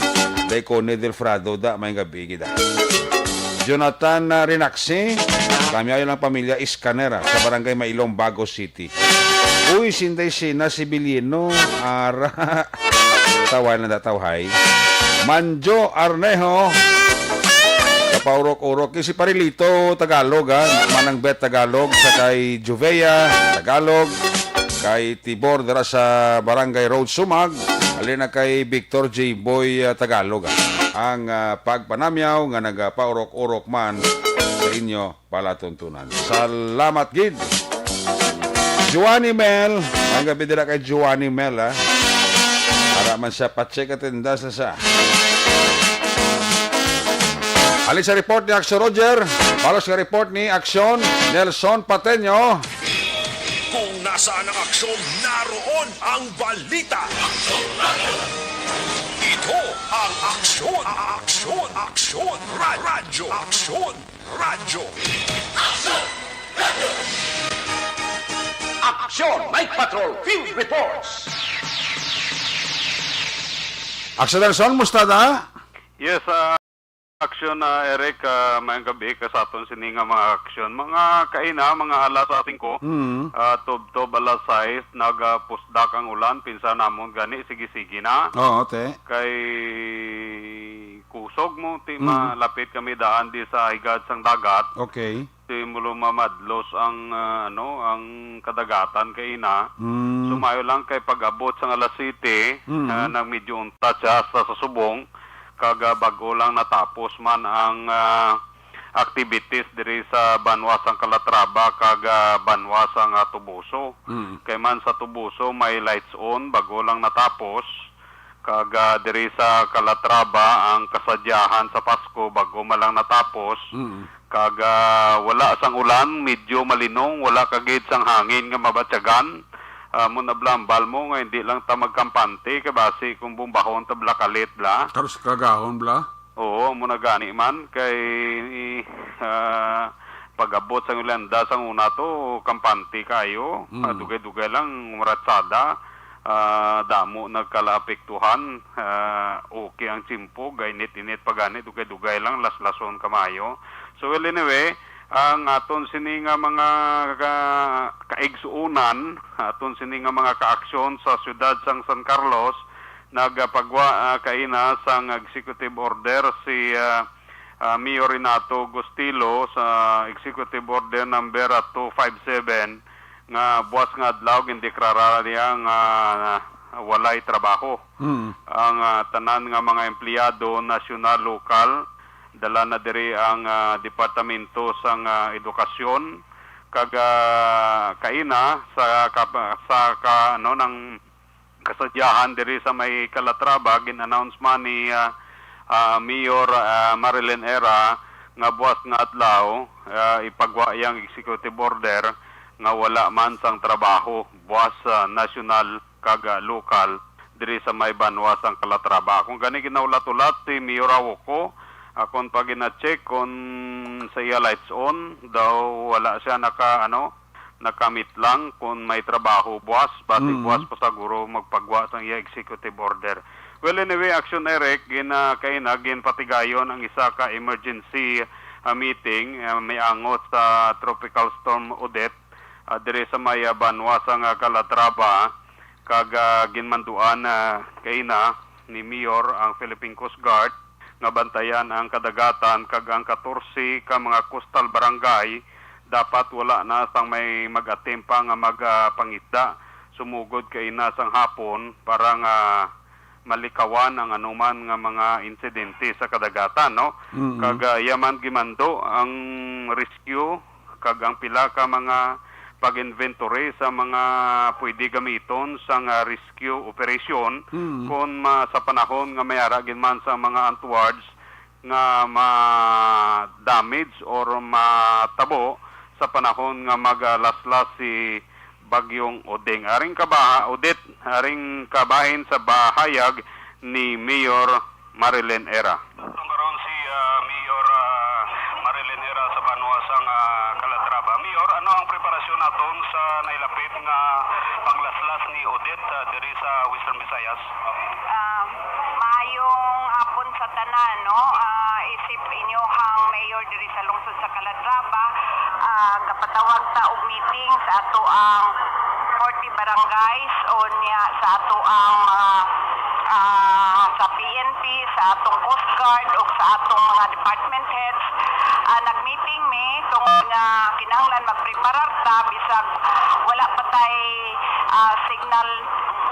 Inday Connie Delfrado da, may gabi gid da. Jonathan, ah, Rinaxi, kami ay lang pamilya Escanera sa Barangay Mailong, Bago City. Uy, sinday sina si Bilino, ara. Tawhay lang da, tawhay. Manjo Arnejo, kapaurok-urok. Si Parilito Tagalog, ha? Manang Bet Tagalog, sa kay Juvea Tagalog, kay Tibor dira sa Barangay Road Sumag, alin na kay Victor J Boy, ah, Tagalog, ah. Ang, ah, pagpanamyaw nga nagapaurok-urok man sa inyo palatuntunan. Salamat gid. Joanny Mel, ang gabi dira kay Joanny Mel, ah. Para man siya pa-check attendance na siya. Alin sa report ni Aksyon Roger, follow sa report ni Aksyon Nelson Pateño. Kung nasaan ang aksyon, naroon ang balita. Ito ang Aksyon, Aksyon, Aksyon, Ra-, Radyo, Aksyon, Radyo. Aksyon, Night Patrol Field Reports. Aksyon Nelson, musta na? Yes, ah, Aksyon, ah, Eric, ah, maayong gabi ka sa aton sini nga mga aksyon. Mga kaina, mga alas singko, Mm. ah, tubtob alas sais, nagapusdak ang ulan, pinsa namon gani, sige-sige na. Oo, te. Kay kusog mo, ti Mm. malapit kami daan di sa higad sang dagat. Okay. Ti mulo mamadlos ang, ah, ano, ang kadagatan kaina. Mm. So, maayo lang kay pag-abot sang alas siyete, Mm. ah, nagmedyo untat siya hasta sa subong. Kag, ah, bag-o lang natapos man ang, ah, activities diri sa banwa sang Calatrava kag, ah, banwa sang, ah, Toboso. Mm. Kay man sa Toboso may lights on, bag-o lang natapos. Kag, ah, diri sa Calatrava ang kasadyahan sa Pasko, bag-o man lang natapos. Mm. Kag, ah, wala sang ulan, medyo malinong, wala ka gid sang hangin nga mabatyagan. Ah, mo na bla, ambal mo nga hindi lang ta magkampante, kay basi kung bumbahon ta bla kalit bla. Karos kagahon bla? Oo, mo na gani man kay, ah, pag-abot sang Yolanda sang una to, kampante kayo. Mm. Ah, dugay-dugay lang maratsada. Ah, damo nagkalaapektuhan. Ah, okay ang tiyempo, gainit-init pa gani, dugay-dugay lang, laslason kamayo. So, well, anyway, ang aton sini nga mga ka-, kaigsuonan, aton sini nga mga kaaksyon sa siyudad sang San Carlos, nagapagwa, ah, kaina sang executive order si, ah, ah, Mayor Renato Gustilo sa executive order number two five seven nga buwas nga adlaw gindeklara niya nga walay trabaho Mm. ang, ah, tanan nga mga empleyado, nasyonal, lokal. Dala na diri ang, ah, Departamento sang, ah, Edukasyon kag, ah, kaina sa kap-, sa ka-, ano, nang kasadyahan diri sa may Calatrava, gin-announce man ni, ah, ah, Mayor, ah, Marilyn Era nga buwas nga adlaw, ah, ipagwa yang executive order nga wala man sang trabaho buwas, ah, nasyonal kag, ah, lokal diri sa may banwa sang Calatrava. Kung gani ginaulat-ulat si Mayor Awoko, akon pa gina-check kung sa iya lights on daw wala siya naka, ano, nakamit lang kung may trabaho buwas, basi Mm. buwas pa siguro magpagwa sang iya executive order. Well, anyway, Action Eric, gina-, kaina, ginpatigayon ang isa ka emergency, ah, meeting, ah, may angot sa Tropical Storm Odette, ah, diri sa may, ah, banwa sang, ah, Calatrava, kag, ah, ginmanduan, ah, kaina ni Mayor ang Philippine Coast Guard nga bantayan ang kadagatan kag ang katorse ka mga coastal barangay dapat wala na sang may mag-attempt pa nga mag, ah, pangisda sumugod kaina sang hapon para nga malikawan ang anuman nga mga insidente sa kadagatan, no? Mm. Kag, ah, iya man gimando ang rescue kag ang pila ka mga pag-inventory sa mga pwede gamiton sa nga rescue operation Mm. kon ma-, sa panahon nga may ara gid man sa mga antwards nga ma-damage or matabo sa panahon nga magalaslas si Bagyong Oding. Aring kaba-, Odette, aring kabahin sa bahayag ni Mayor Marilyn Era. Atong karon si, ah, Mayor, ah, Marilyn Era sa banwa sang, ah, Calatrava. Mayor, ano ang preparasyon naton sa nailapit nga paglaslas ni Odette, ah, diri sa Western Visayas? Ah, maayong hapon sa tanan, no? Ah, isip inyo hang mayor diri sa lungsod sa Calatrava, ah, gapatawag ta og meeting sa ato ang forty barangays, unya sa ato ang mga, ah, sa P N P, sa atong Coast Guard, ug sa atong mga department heads. Ah, nag-meeting mi tungod nga kinahanglan magpreparar ta bisag wala pa tay, ah, signal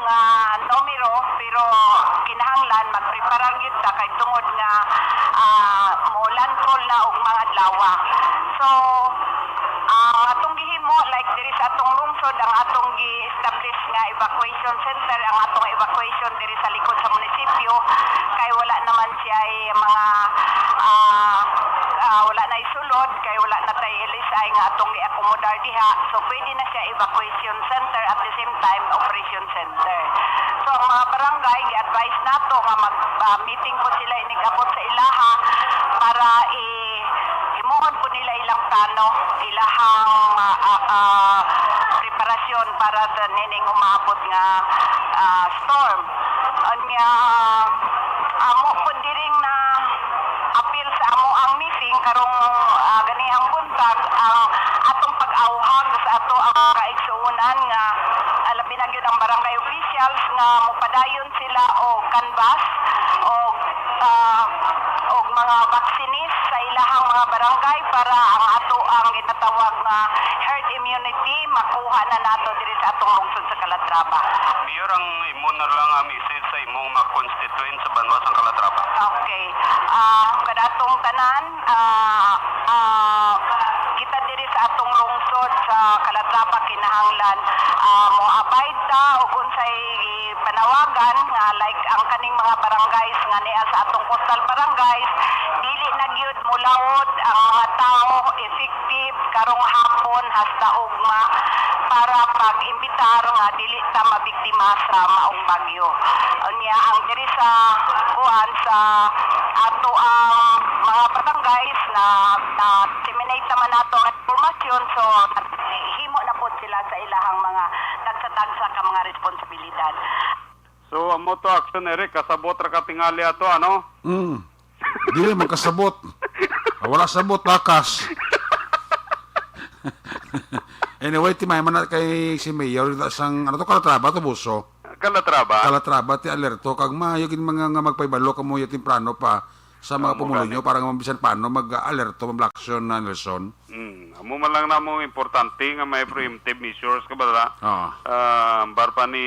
nga numero, pero kinahanglan magpreparar gyud ta kay tungod nga, ah, mo landfall na og mga adlaw. So, ang atong gihimo, like diri sa atong lungsod, ang atong gi-establish nga evacuation center, ang atong evacuation diri sa likod sa munisipyo, kay wala naman siya mga, ah, ah, wala na sulod, kay wala na tay L S I nga atong gi-accommodar diha. So, pwede na siya evacuation center, at the same time, operation center. So, ang mga barangay, gi-advise nato nga mag, ah, meeting po sila inig-abot sa ilaha para i-, himuon po nila ilang plano, ilahang, ah, ah, ah, preparasyon para sa nining umabot nga, ah, storm. Unya, amo po diring na apil sa Dayon sila og canvas og, ah, og mga vaccines sa ilahang mga barangay para ang ato ang ginatawag nga herd immunity makuha na nato diri sa atong lungsod sa Calatrava. Mayor, ang imo na lang nga message sa imong mga constituents sa banwa sa Calatrava. Okay. Ah, kanatong tanan, ah, ah, kita diri sa atong lungsod sa Calatrava kinahanglan, ah, mo-abide ta og unsay panawagan nga, like, ang kaning mga barangays nga nia sa atong coastal barangays, dili na gyud mulawod ang mga tawo effective karong hapon hasta ugma para pag-imbitar nga dili ta mabiktima sa maong bagyo. Unya, ang diri sa kuan sa ato ang mga barangays na, na disseminate naman nato ang impormasyon, so himo na pod sila sa ilahang mga tagsa-tagsa ka mga responsibilidad. So, amo to, Action Eric, kasabot ra ka tingali ato, ano? Mm. Dili man kasabot. Wala sabot, lakas. Anyway, ti may man na kay si Mayor na sang, ano to, Calatrava to, Buso? Calatrava. Calatrava, ti alerto. Kag maayo gid mga nga magpahibalo kamo ya temprano pa sa mga Amo pumuluyo gani. Para nga bisan paano mag-alerto, mag-action na, Nelson. Mm, amo man lang namo importante nga may preemptive measures ka ba, dala? Oo. Ah, ambar pa ni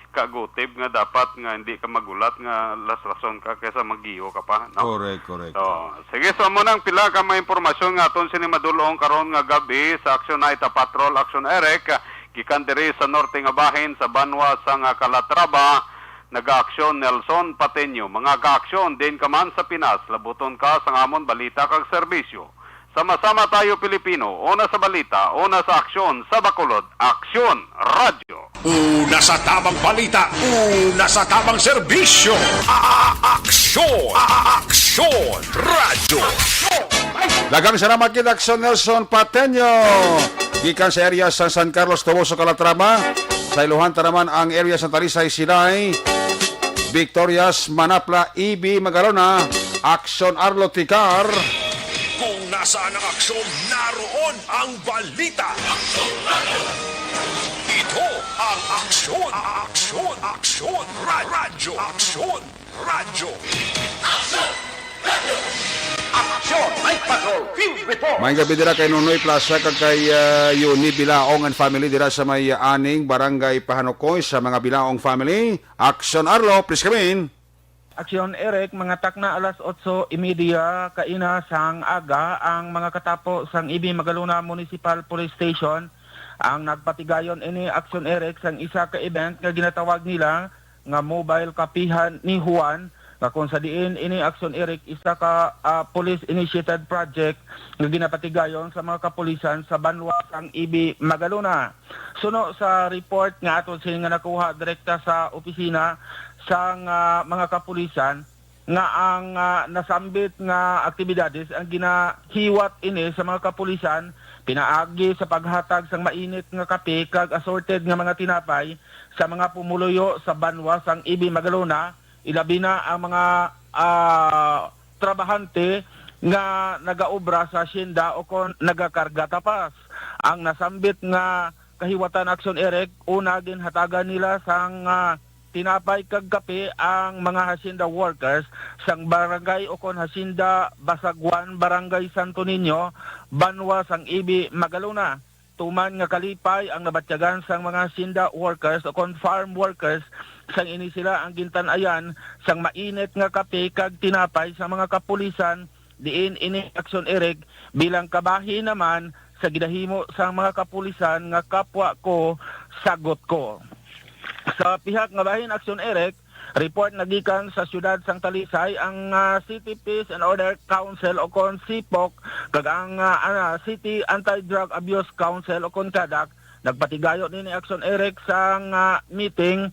Ka Gutib nga dapat nga hindi ka magulat nga las-lason ka kaysa magiyo ka pa, no? Correct, correct. So, sige, so amo nang pila ka mga impormasyon nga aton sini madul-ong karon nga gab-i sa Action Night, ah, Patrol Action Eric, gikan diri sa norte nga bahin sa banwa sang Calatrava, nagaaksyon Nelson Pateño. Mga kaaksyon, diin ka man sa Pinas, labuton ka sang amon balita kag serbisyo. Sama-sama tayo, Pilipino. Una sa balita, una sa aksyon, sa Bacolod, Aksyon Radyo. Una sa tabang balita, una sa tabang serbisyo. A-, a-, aksyon, a-, a-, aksyon, radyo. Daghang salamat gid, Aksyon Nelson Pateño. Gikan sa area sa San Carlos, Toboso, Calatrava. Sa iluhan ta naman ang area sa Talisay, Silay, Victorias, Manapla, E B, Magalona, Aksyon Arlo Tikar. Kung nasaan ang aksyon, naroon ang balita. Ito ang aksyon, aksyon, aksyon, ra-, radyo, aksyon, radyo. Aksyon, Night Patrol, Field Report. May gabi dira kay Nonoy Plaza kag kay, ah, Yuni Bilaong and family dira sa may, ah, aning Barangay Pahanukoy sa mga Bilaong family. Aksyon Arlo, please come in. Aksyon Eric, mga takna alas otso y media kaina sang aga ang mga katapo sang E B Magalona Municipal Police Station ang nagpatigayon ini, Aksyon Eric, sang isa ka event nga ginatawag nila nga Mobile Kapihan ni Juan, nga kung sa diin ini, Aksyon Eric, isa ka, ah, police initiated project nga ginapatigayon sa mga kapulisan sa banwa sang E B Magalona. Suno sa report nga aton sini nga nakuha direkta sa opisina sang, ah, mga kapulisan, nga ang, ah, nasambit nga aktibidades ang ginahiwat ini sa mga kapulisan pinaagi sa paghatag sang mainit nga kape kag assorted nga mga tinapay sa mga pumuluyo sa banwa sang E B Magalona, ilabi na ang mga, ah, trabahante nga nagaobra sa hacienda o kon nagakarga tapas. Ang nasambit nga kahiwatan, Aksyon Eric, una ginhatagan nila sang, ah, tinapay kag kape ang mga hacienda workers sang barangay o kon Hacienda Basagwan, Barangay Santo Niño, banwa sang E B Magalona. Tuman nga kalipay ang nabatyagan sang mga hacienda workers o kon farm workers sang ini sila ang gintan-ayan sang mainit nga kape kag tinapay sa mga kapulisan, diin ini, Aksyon Eric, bilang kabahin naman sa ginahimo sang mga kapulisan nga kapwa ko, sagot ko. Sa pihak nga bahin, Aksyon Eric, report na gikan sa siyudad sang Talisay ang, ah, City Peace and Order Council o kon CPOC kag ang, ah, ah, City Anti-Drug Abuse Council o kon CADAC nagpatigayon nini, Aksyon Eric, sang, ah, meeting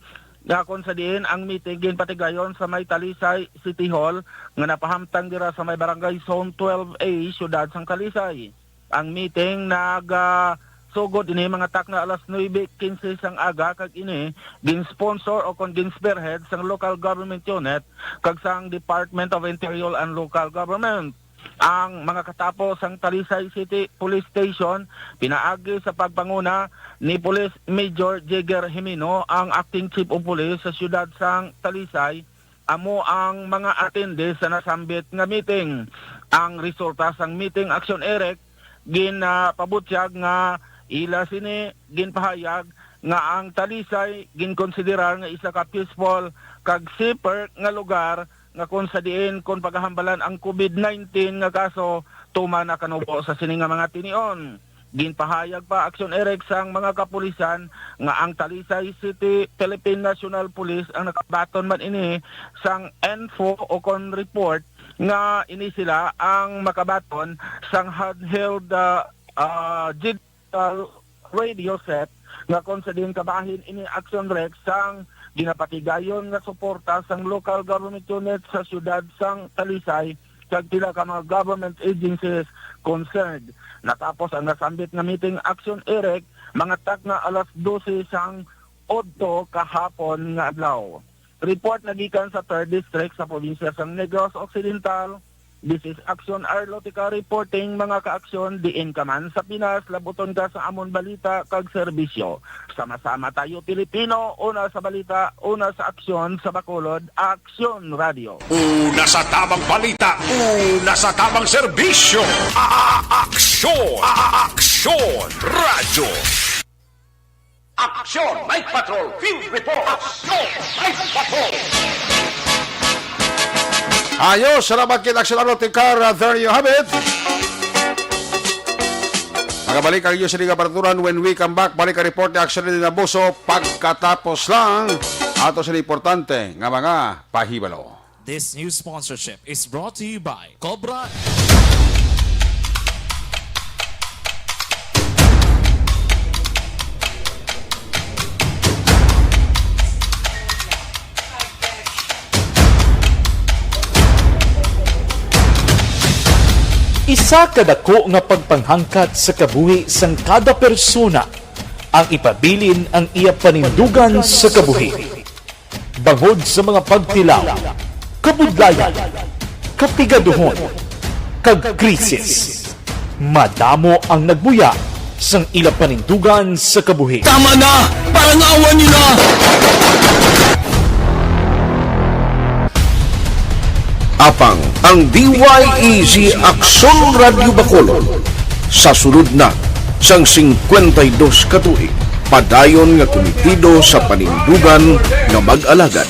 nga kung sa diin ang meeting ginpatigayon sa may Talisay City Hall nga napahamtang dira sa may Barangay Zone twelve A, siyudad sang Talisay. Ang meeting nag, ah, sugod ini mga takna alas nuebe quince sang aga kag ini gin-sponsor o kon gin-spearhead sang local government unit kag sang Department of Interior and Local Government. Ang mga katapo sang Talisay City Police Station, pinaagi sa pagpanguna ni Police Major Jigger Jimeno, ang acting chief of police sa siyudad sang Talisay, amo ang mga atende sa nasambit nga meeting. Ang resulta sang meeting, Aksyon Eric, ginapabutyag nga ila sini ginpahayag nga ang Talisay ginkonsiderar nga isa ka peaceful kag safer nga lugar, nga kon sa diin kon pagahambalan ang COVID nineteen nga kaso, tuman na kanubo sa sini nga mga tinion. Ginpahayag pa, Aksyon Eric, sang mga kapulisan nga ang Talisay City Philippine National Police ang nakabaton man ini sang info o kon report nga ini sila ang makabaton sang handheld, ah, ah, digital radio set nga kon sa diin kabahin ini, Aksyon Eric, sang ginapatigayon nga suporta sang local government unit sa siyudad sang Talisay kag pila ka mga government agencies concerned. Natapos ang nasambit nga meeting, Aksyon Eric, mga takna alas dose sang udto kahapon nga adlaw. Report na gikan sa third District sa probinsya sang Negros Occidental. This is Aksyon Arlotica reporting, mga ka-Aksyon, diin ka man sa Pinas, labuton ka sa amon balita kag serbisyo. Sama-sama tayo, Pilipino, una sa balita, una sa aksyon, sa Bacolod, Aksyon Radio. Una sa tamang balita, una sa tamang serbisyo. A-, a-, aksyon, a-, a-, aksyon, radyo. Aksyon, Night Patrol, Field Report. Aksyon, Night Patrol. Ayos, salamat kit Aksyon Arlotica. There you have it. Magabalik ang inyo sini nga paraturan when we come back. Balik ang report ni Aksyon ni Naboso pagkatapos lang ato sa importante nga mga pahibalo. This news sponsorship is brought to you by Cobra. Isa ka dako nga pagpanghangkat sa kabuhi sang kada persona ang ipabilin ang iya panindugan sa kabuhi. Bangod sa mga pagtilaw, kabudlayan, kapigaduhon, kag krisis, madamo ang nagbuya sang ila panindugan sa kabuhi. Tama na! Parangawan niyo na! Apang ang D Y E Z Aksyon Radyo Bacolod sa sulod na sang singkwenta y dos ka tuig, padayon nga kumitido sa panindugan nga mag-alagad.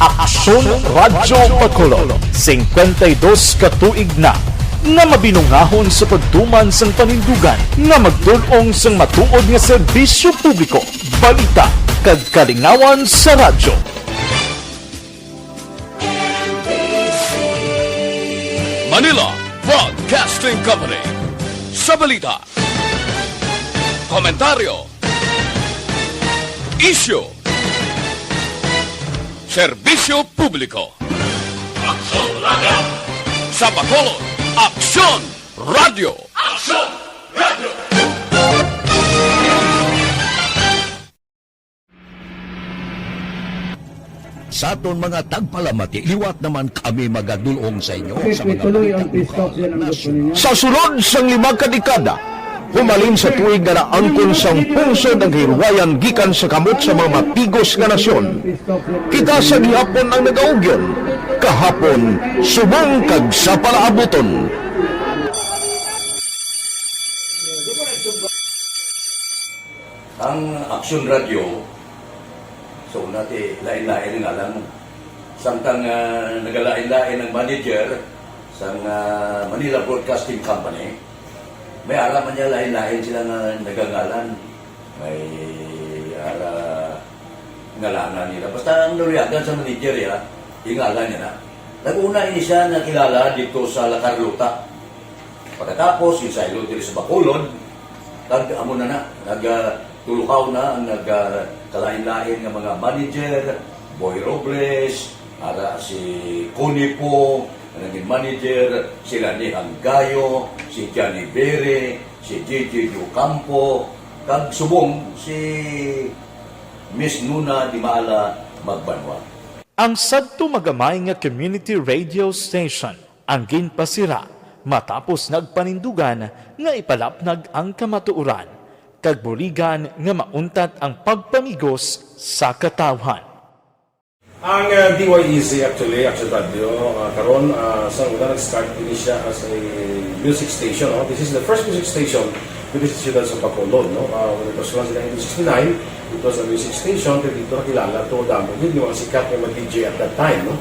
Aksyon Radyo Bacolod, singkwenta y dos ka tuig na nga mabinungahon sa pagtuman sang panindugan nga magdul-ong sang matuod nga serbisyo publiko, balita, kag kalingawan sa radyo. Manila Broadcasting Company. Sa balita, komentaryo, isyu, serbisyo publiko. Aksyon Radyo. Sa Bacolod, Aksyon Radyo. Aksyon Radyo. Sa aton mga tagpalamati, liwat naman kami magadul-ong sa inyo sa mga balita lokal, nasyonal. Sa sulod sang lima ka dekada, humalin sa tuig nga naangkon sang pungsod ang kahilwayan gikan sa kamot sa mga matigos nga nasyon. Kita sa gihapon ang nagaugyon, kahapon, subong kag sa palaabuton. Ang Aksyon Radyo, so, nati, lain-lain ang ngalan. Samtang, ah, nagalain-lain ang manager sang, ah, Manila Broadcasting Company, may ara man niya lain-lain sila nga nagangalan. May ara ngalanan nila. Basta ang naluyagan sa manager, ya, yung ngalan niya na. Nag-una ini siya nakilala dito sa La Carlota. Pagkatapos, yung saylo diri sa Bacolod, kag amo na na, nag, ah, tulukaw na ang nag, ah, kalain-lain nga mga manager, Boy Robles, ara si Connie Po, ang naging manager, sila ni Hanggayo, si Johnny Bere, si J J Ocampo, kag subong si Miss Nuna Dimala Magbanwa. Ang sadto magamay nga community radio station ang ginpasira matapos nagpanindugan nga ipalapnag ang kamatuoran kag buligan nga mauntat ang pagpamigos sa katawhan. Ang, uh, D Y E Z, actually, Action Radio, uh, karon, uh, sa una nag-start ini siya as a music station, no? This is the first music station diri sa siyudad sa Bacolod, no? Uh, when it was launched in nineteen sixty-nine, it was a music station, pero dito nakilala to damo gid nga mga sikat nga mga D J at that time, no?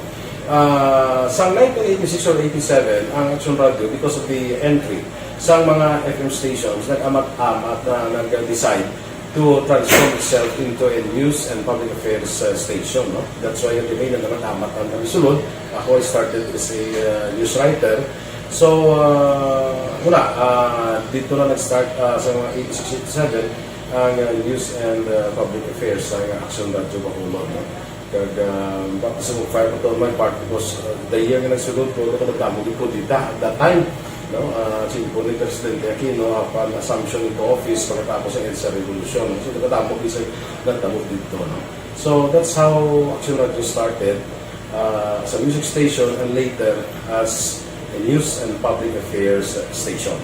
Uh, sa nineteen eighty-six or eighty-seven, ang Action Radio, because of the entry sa mga F M stations, nag-amat-amat na nag-decide to transform itself into a news and public affairs, uh, station, no? That's why, di ba, nagkakatamat ang kami sulod. Ako, I started as a, uh, news writer. So, uh, wala, uh, dito na nag-start, uh, sa mga eighty-six, eighty-seven ang, uh, news and, uh, public affairs sa Action Radio Bacolod, no? Kag, ah, baka sa mag-fire pa to on my part because, ah, the year nga nagsulod ko, nagkadamo gid kudeta at that time, no? Ah, si Impo ni Presidente Aquino, ah, pan assumption into office pagkatapos ng EDSA Revolution, no? So, nagkadamo gid sa nagtabo dito, no? So, that's how Action Radio started, ah, as a music station and later as a news and public affairs station.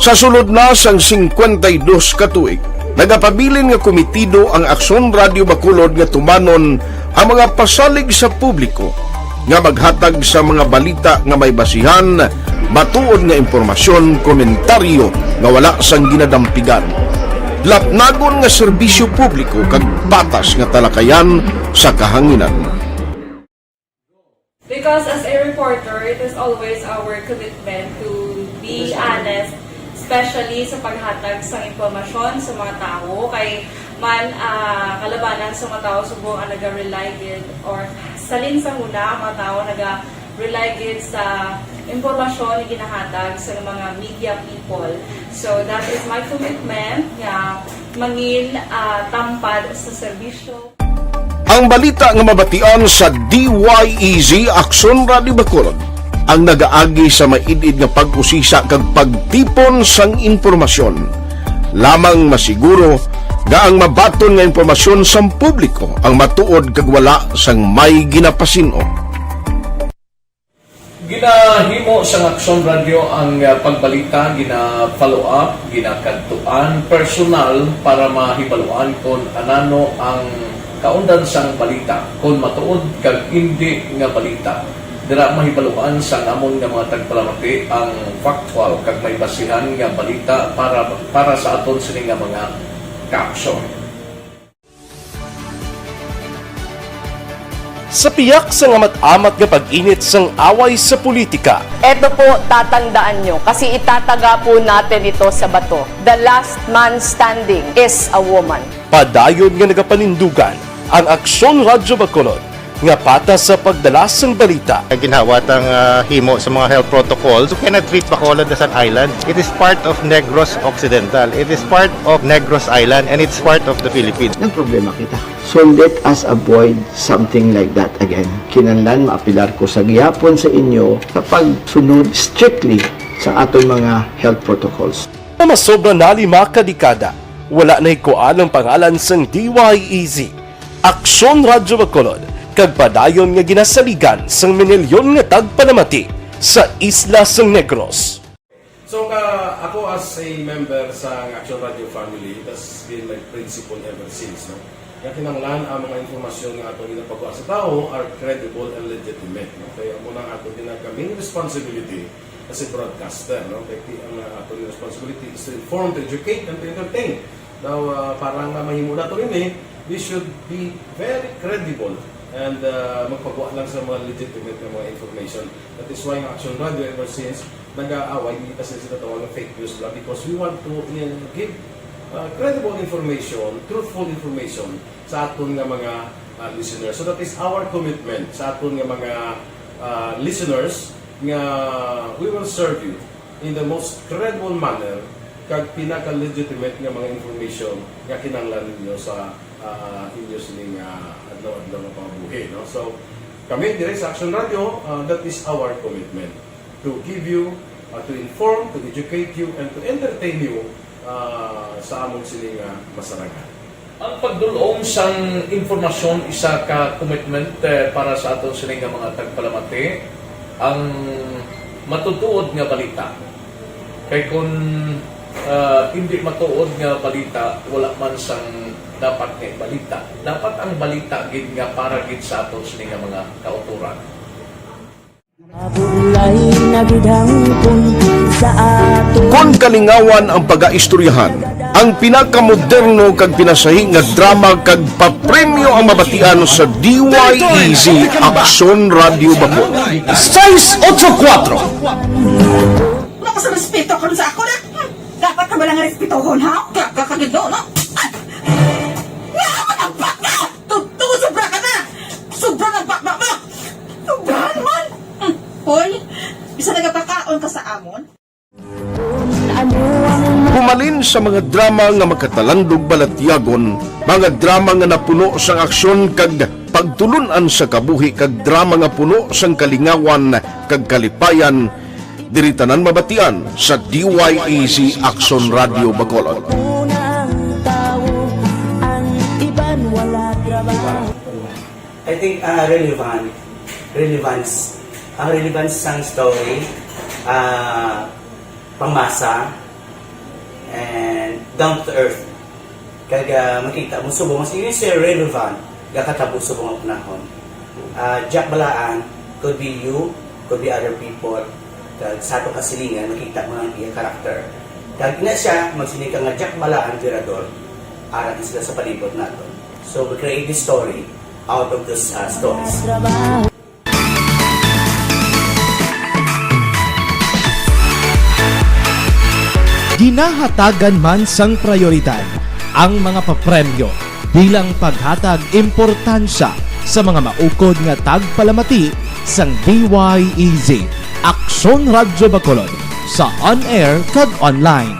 Sa sulod na sang singkwenta y dos ka tuig, nagapabilin nga komitido ang Aksyon Radio Bacolod nga tumanon ang mga pasalig sa publiko nga maghatag sa mga balita nga may basihan, matuod nga impormasyon, komentaryo nga wala sang ginadampigan, lapnagon nga serbisyo publiko kag patas nga talakayan sa kahanginan. Because as a reporter, it is always our commitment to be honest, especially sa paghatag sang impormasyon sa mga tawo. Kay man, ah, kalabanan sa mga tawo subong ang naga-rely gid or salin sa huna ang mga tawo naga-rely gid sa impormasyon nga ginahatag sa mga media people. So that is my commitment nga mangin, ah, tampad sa serbisyo. Ang balita nga mabatian sa D Y E Z Aksyon Radio Bacolod ang nagaagi sa maid-id nga pag-usisa kag pagtipon sang impormasyon. Lamang masiguro nga ang mabaton nga impormasyon sang publiko ang matuod kag wala sang may ginapasin-o. Ginahimo sang Aksyon Radio ang, ah, pagbalita, gina-follow up, ginakadtuan personal para mahibaluan kon anano ang kaundan sang balita, kon matuod kag indi nga balita. Dira mahibaluan sang amon nga mga tagpalamati ang factual kag may basihan nga balita para, para sa aton sini nga mga kaaksyon. Sa piyak sang amat-amat nga pag-init sang away sa politika, Eto po, tatandaan nyo, kasi itataga po natin ito sa bato. The last man standing is a woman. Padayon nga nagapanindugan ang Aksyon Radyo Bacolod nga patas sa pagdala sang balita. Ginhawat ang, ah, himo sa mga health protocols. You cannot treat Bacolod as an island. It is part of Negros Occidental. It is part of Negros Island, and it's part of the Philippines. Nagproblema kita. So let us avoid something like that again. Kinahanglan maapilar ko sa gihapon sa inyo sa pagsunod strictly sa aton mga health protocols. Nga masobra na lima ka dekada, wala nahikuan ang pangalan sang D Y E Z, Aksyon Radyo Bacolod, kag padayon nga ginasaligan sang minilyon nga tagpalamati sa isla sang Negros. So, ka, ako as a member sa Action Radio family, it has been my principle ever since, no? Nga kinahanglan ang mga impormasyon nga ato ginapagwa sa tawo are credible and legitimate, no? Kaya amo na ang ato ginag-, main responsibility as a broadcaster, no? Kaya ti-, ang, uh, ato responsibility is to inform, to educate, and to entertain. Now, uh, para nga mahimo nato ini, we should be very credible and, uh, magpagwa lang sa mga legitimate nga mga information. That is why ang Action Radio ever since nag-aaway, hindi kasi sila tawag ng fake news lang because we want to, uh, give, uh, credible information, truthful information sa aton nga mga, uh, listeners. So that is our commitment sa aton nga mga, uh, listeners nga we will serve you in the most credible manner kag pinaka-legitimate nga mga information nga kinahanglan ninyo sa, uh, inyo sining, uh, adlaw-adlaw nga pangabuhi, no? So, kami dire sa Action Radio, uh, that is our commitment to give you Uh, to inform, to educate you, and to entertain you, uh, sa amon sini nga masarangan. Ang pagdul-ong sang impormasyon isa ka commitment, eh, para sa aton sini nga mga tagpalamati, ang matutuod nga balita. Kay kun, ah, hindi matuod nga balita, wala man sang dapat nga balita. Dapat ang balita gid nga para gid sa aton sini nga mga kautoran. Mabulay na gid hangpon sa aton. Kon kalingawan ang pagaistoryahan, ang pinakamoderno kag pinasahi nga drama kag papremyo ang mabatian sa D Y E Z Aksyon Radyo Bacolod. Seis ocho kuatro. Wala ka sa respeto karon sa ako na. Hmm, dapat ka ba lang respetohon, ha? Ka, ka, ka, no? Ay! Nga, matagpak na! Tuto, sobra ka na! Sobra na, bakbak mo! Sobrahan man! Hmm, hoy, bisa nagapakaon ka sa amon? Humalin sa mga drama nga makatalandog balatyagon, mga drama nga napuno sang aksyon kag pagtulon-an sa kabuhi kag drama nga puno sang kalingawan kag kalipayan, diri tanan mabatian sa D Y E Z Aksyon Radyo Bacolod. I think, ah, relevant. Relevance. Ang relevance sang story, ah, pangmasa, and down to earth. Kag, ah, makita mo subong, mas yun siya relevant, gakatabo subong ang panahon. Ah, Jack Balaan, could be you, could be other people. Kag sa ato kasilingan, makita mo ang iya character. Kag ina siya, magsiling ka nga Jack Balaan, Virador, ara sila sa palibot nato. So, we create this story out of those, uh, stories. Ginahatagan man sang prayoridad ang mga papremyo bilang paghatag importansya sa mga maukod nga tagpalamati sang D Y E Z Aksyon Radyo Bacolod sa on-air kag online.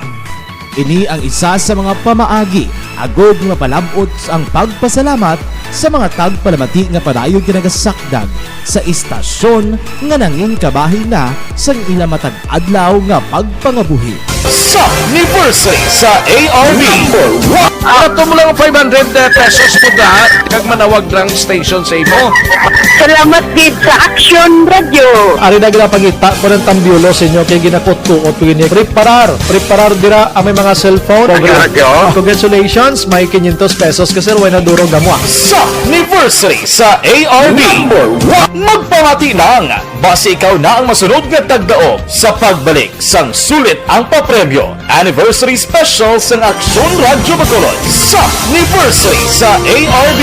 Ini ang isa sa mga pamaagi agod nga mapalab-ot ang pagpasalamat sa mga tagpalamati nga padayon ginagasakdag sa istasyon nga nangin kabahin na sang ila matag adlaw nga pagpangabuhi. Sa anniversary sa A R B. Number one. Ato mo lang five hundred pesos mo da, kag manawag lang station sa imo. Salamat gid sa Action Radio. Ari na ginapangita ko ng tambiolo sa inyo kay ginakutkuot ko ini. Preparar, preparar dira ang may mga cellphone. Action Radio. Congratulations, may quinientos pesos ka, sir, way na duro gamwa. Sa anniversary sa A R B. Number one. Magpamati lang. Basi ikaw na ang masunod nga tagdaog sa pagbalik sang sulit ang papremyo. Anniversary Special sang Aksyon Radyo Bacolod sa anniversary sa A R B.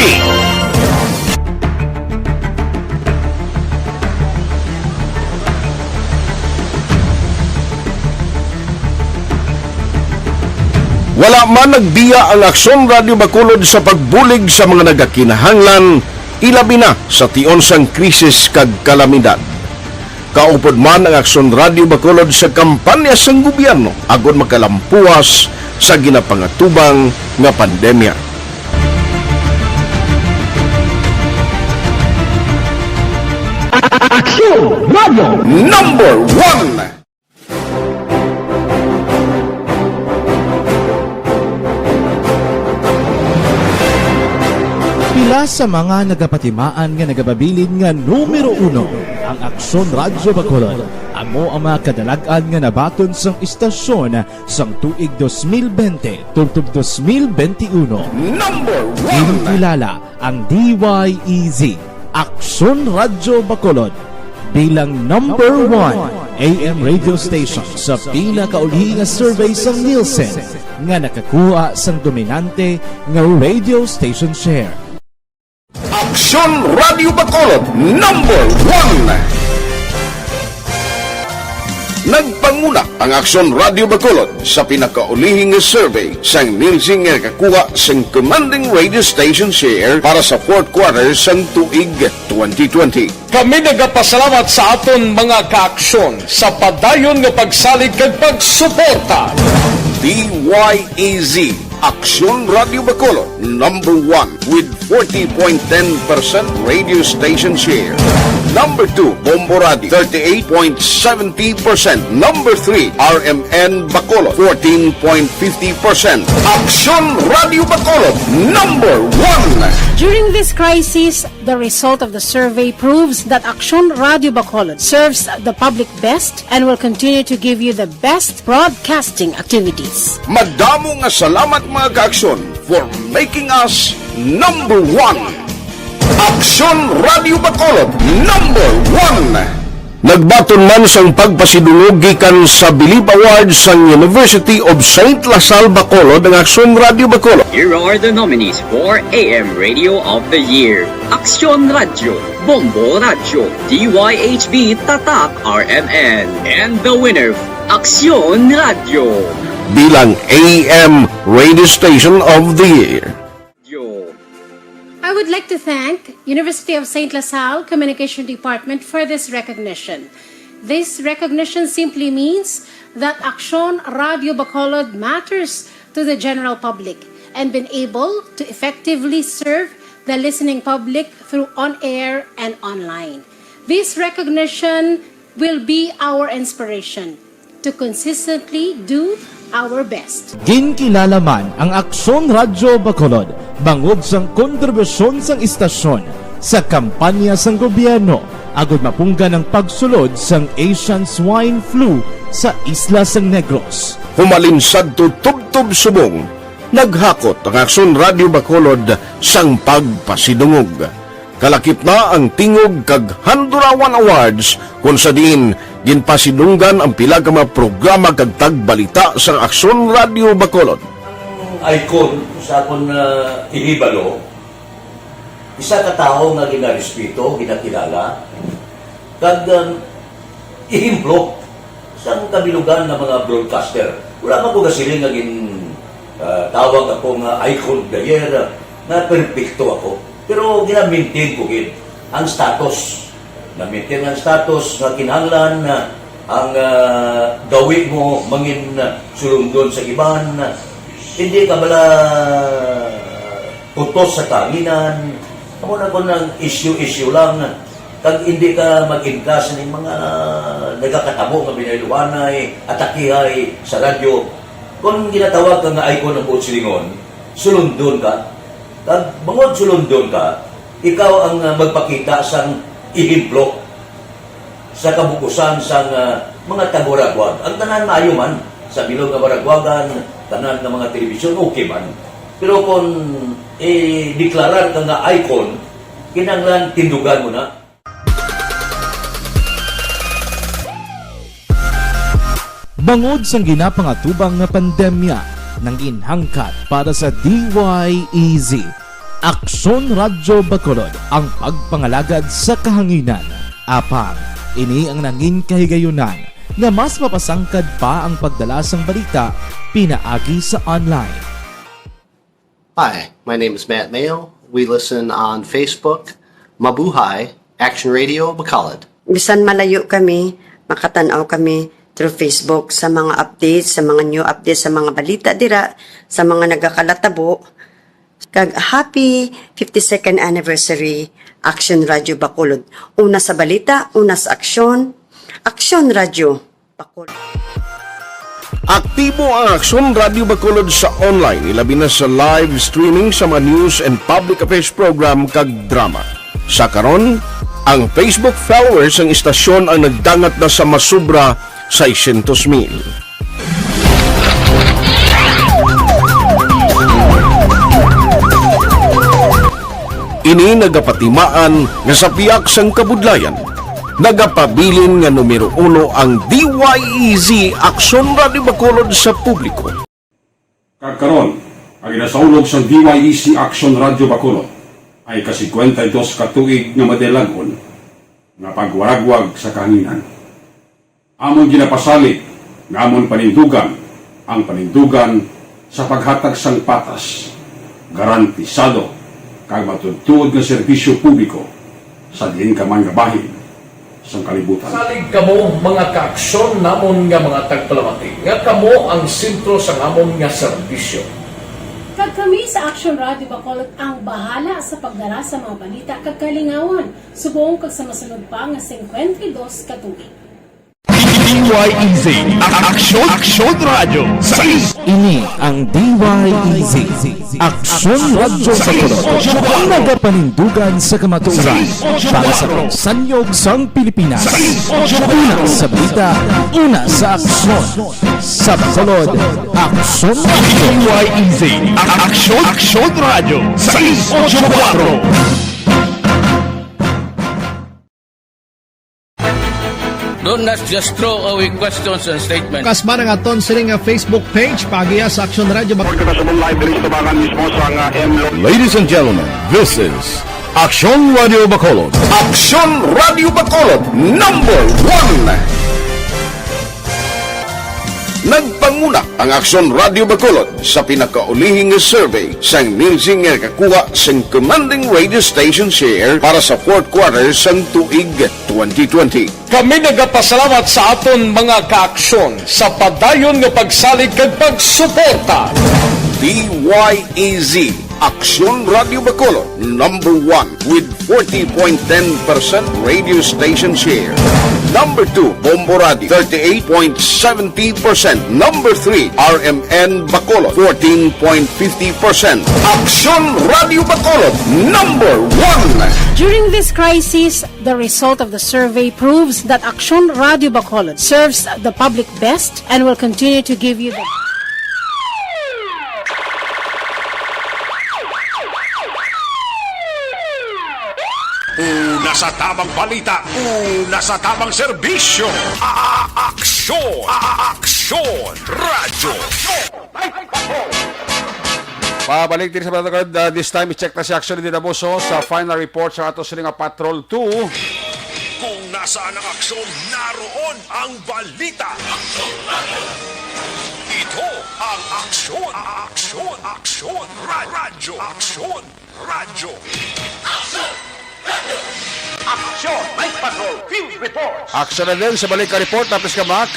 Wala man nagbiya ang Aksyon Radyo Bacolod sa pagbulig sa mga nagakinahanglan, ilabi na sa tion sang krisis kag kalamidad. Kaupod man ang Aksyon Radyo Bacolod sa kampanya sang gobyerno agod makalampuas sa ginapangatubang nga pandemya. Aksyon Radyo Number One. Pila sa mga nagapatimaan nga nagapabilin nga numero uno ang Aksyon Radyo Bacolod. Amo ang mga kadalag-an nga nabaton sang istasyon sang tuig dos mil bente tubtob dos mil bente uno. Number one. Ginkilala ang D Y E Z Aksyon Radyo Bacolod bilang number one A M radio station sa pinakaulihi nga survey sang Nielsen nga nakakuha sang dominante nga radio station share. Aksyon Radyo Bacolod, number one. Nagpanguna ang Aksyon Radyo Bacolod sa pinakaulihi nga survey sang Nielsen nga nakakuha sang commanding radio station share para sa fourth quarter sang tuig twenty twenty. Kami nagapasalamat sa aton mga kaaksyon sa padayon nga pagsalig kag pagsuporta. D Y E Z Aksyon Radyo Bacolod, number one with forty point ten percent radio station share. Number two, Bombo Radio, thirty-eight point seventy percent. Number three, R M N Bacolod, fourteen point fifty percent. Aksyon Radio Bacolod, number one. During this crisis, the result of the survey proves that Aksyon Radio Bacolod serves the public best and will continue to give you the best broadcasting activities. Madamo nga salamat, mga ka-Aksyon, for making us number one. Aksyon Radio Bacolod, number one. Nagbaton man sang pagpasidungog gikan sa Bilib Awards sang University of Saint La Salle Bacolod ang Aksyon Radio Bacolod. Here are the nominees for A M Radio of the Year: Aksyon Radio, Bombo Radio, D Y H B Tatak R M N, and the winner, Aksyon Radio. Bilang A M Radio Station of the Year. I would like to thank University of Saint La Salle Communication Department for this recognition. This recognition simply means that Aksyon Radio Bacolod matters to the general public and been able to effectively serve the listening public through on-air and online. This recognition will be our inspiration to consistently do our best. Ginkilala man ang Aksyon Radyo Bacolod bangod sang kontribusyon sang istasyon sa kampanya sang gobyerno agud mapunggan ang pagsulod sang Asian Swine Flu sa isla sang Negros. Humalin sadto tubtob subong, naghakot ang Aksyon Radyo Bacolod sang pagpasidungog. Kalakip na ang Tingog kag Handurawan Awards, kon sa diin ginpasidunggan ang pila ka mga programa kag tagbalita sang Aksyon Radio Bacolod. Ang icon sa akon, ah, ihibalo, isa ka tawo nga ginarespeto, ginakilala, kag, um, ehemplo sang kabilugan nga mga broadcaster. Wala man ko gasiling nga gin, ah, tawag ako nga icon of the year, ah, nga perpekto ako. Pero gina-maintain ko gid ang status. Na-maintain ang status nga kinahanglan na ang, ah, gawi mo mangin, ah, sulundon sa iban. Hindi ka bala kutos sa kahanginan. Amo na kon ang issue-issue lang. Kag hindi ka mag-intas ning mga nagakatabo nga binayluhanay, atakihay sa radyo. Kung ginatawag ka nga icon ang buot silingon, sulundon ka. Kag bangod sulundon ka, ikaw ang, ah, magpakita sang ehemplo sa kabukusan sang, ah, mga tagwaragwag. Ang tanan maayo man, sa bilog nga waragwagan, tanan nga mga telebisyon, okay man. Pero kung i-deklarar ka nga icon, kinahanglan tindugan mo na. Bangod sang ginapangatubang nga pandemya, nangin hangkat para sa D Y E Z, Aksyon Radyo Bacolod ang pagpangalagad sa kahanginan. Apang, ini ang nangin kahigayunan nga mas mapasangkad pa ang pagdala sang balita pinaagi sa online. Hi, my name is Matt Mayo. We listen on Facebook. Mabuhay, Action Radio Bacolod. Bisan malayo kami, makatan-aw kami through Facebook sa mga updates, sa mga new updates, sa mga balita dira, sa mga nagakalatabo. Kag happy fifty-second anniversary, Action Radio Bacolod. Una sa balita, una sa aksyon, Action Radio Bacolod. Aktibo ang Aksyon Radio Bacolod sa online, ilabi na sa live streaming sa mga news and public affairs program kag drama. Sa karon, ang Facebook followers sang istasyon ang nagdangat na sa masobra seiscientos mil. Ini nagapatimaan nga sa pihak sang kabudlayan, nagapabilin nga numero uno ang D Y E Z Aksyon Radio Bacolod sa publiko. Kag karon, ang ginasaulog sang D Y E Z Aksyon Radio Bacolod ay ka-singkwenta y dos ka tuig nga madayag-on nga pagwaragwag sa kahanginan. Amon ginapasalig nga amon panindugan ang panindugan sa paghatag sang patas, garantisado, kag matuodtuod nga serbisyo publiko sa diin ka man nga bahin sang kalibutan. Salig kamo, mga kaaksyon namon nga mga tagpalamati, nga kamo ang sentro sang amon nga serbisyo. Kag Kami sa Action Radio Bacolod ang bahala sa pagdara sa mga balita kag kalingawan subong kag sa masunod pa nga singkwenta y dos ka tuig. D Y E Z, Aksyon, Aksyon Radyo, sais. Ini ang D Y E Z, Aksyon Radyo sa Bacolod, nagapanindugan sa kamatuoran para sa sanyog sang Pilipinas. Una sa balita, una sa aksyon. Sa Bacolod, Aksyon Radyo. D Y E Z, Aksyon, Aksyon Radyo, sais ocho kuwatro. Don't just throw away questions and statements. Kasmara nga ton sini nga Facebook page, pagiya sa Aksyon Radyo. Pagkakasabong live diri sa tabangan mismo sa nga M Lo. Ladies and gentlemen, this is Aksyon Radio Bacolod. Aksyon Radio Bacolod, number one. Nagpanguna ang Aksyon Radio Bacolod sa pinakaulihing nga survey sang Nielsen nga nakakuha sang commanding radio station share para sa fourth quarter sang tuig twenty twenty. Kami nagapasalamat sa aton mga kaaksyon sa padayon nga pagsalig kag pagsuporta. D Y E Z, Aksyon Radio Bacolod, number one with forty point ten percent radio station share. Number two, Bombo Radio, thirty-eight point seventy percent. Number three, R M N Bacolod, fourteen point fifty percent. Aksyon Radio Bacolod, number one. During this crisis, the result of the survey proves that Aksyon Radio Bacolod serves the public best and will continue to give you the Una sa tamang balita, una sa tamang serbisyo. A-, a-, aksyon, a-, a-, aksyon, radyo. Pabalik diri sa Batagad, uh, this time i-check na si Aksyon Dinaboso sa final report sa ato sini nga Patrol two. Kung nasaan ang aksyon, naroon ang balita. Ito ang aksyon, aksyon, aksyon, ra-, radyo, aksyon. Radyo. Aksyon! Night Patrol! Field Report! Aksyon na din sa balik ka report, Tapis ka, Mac.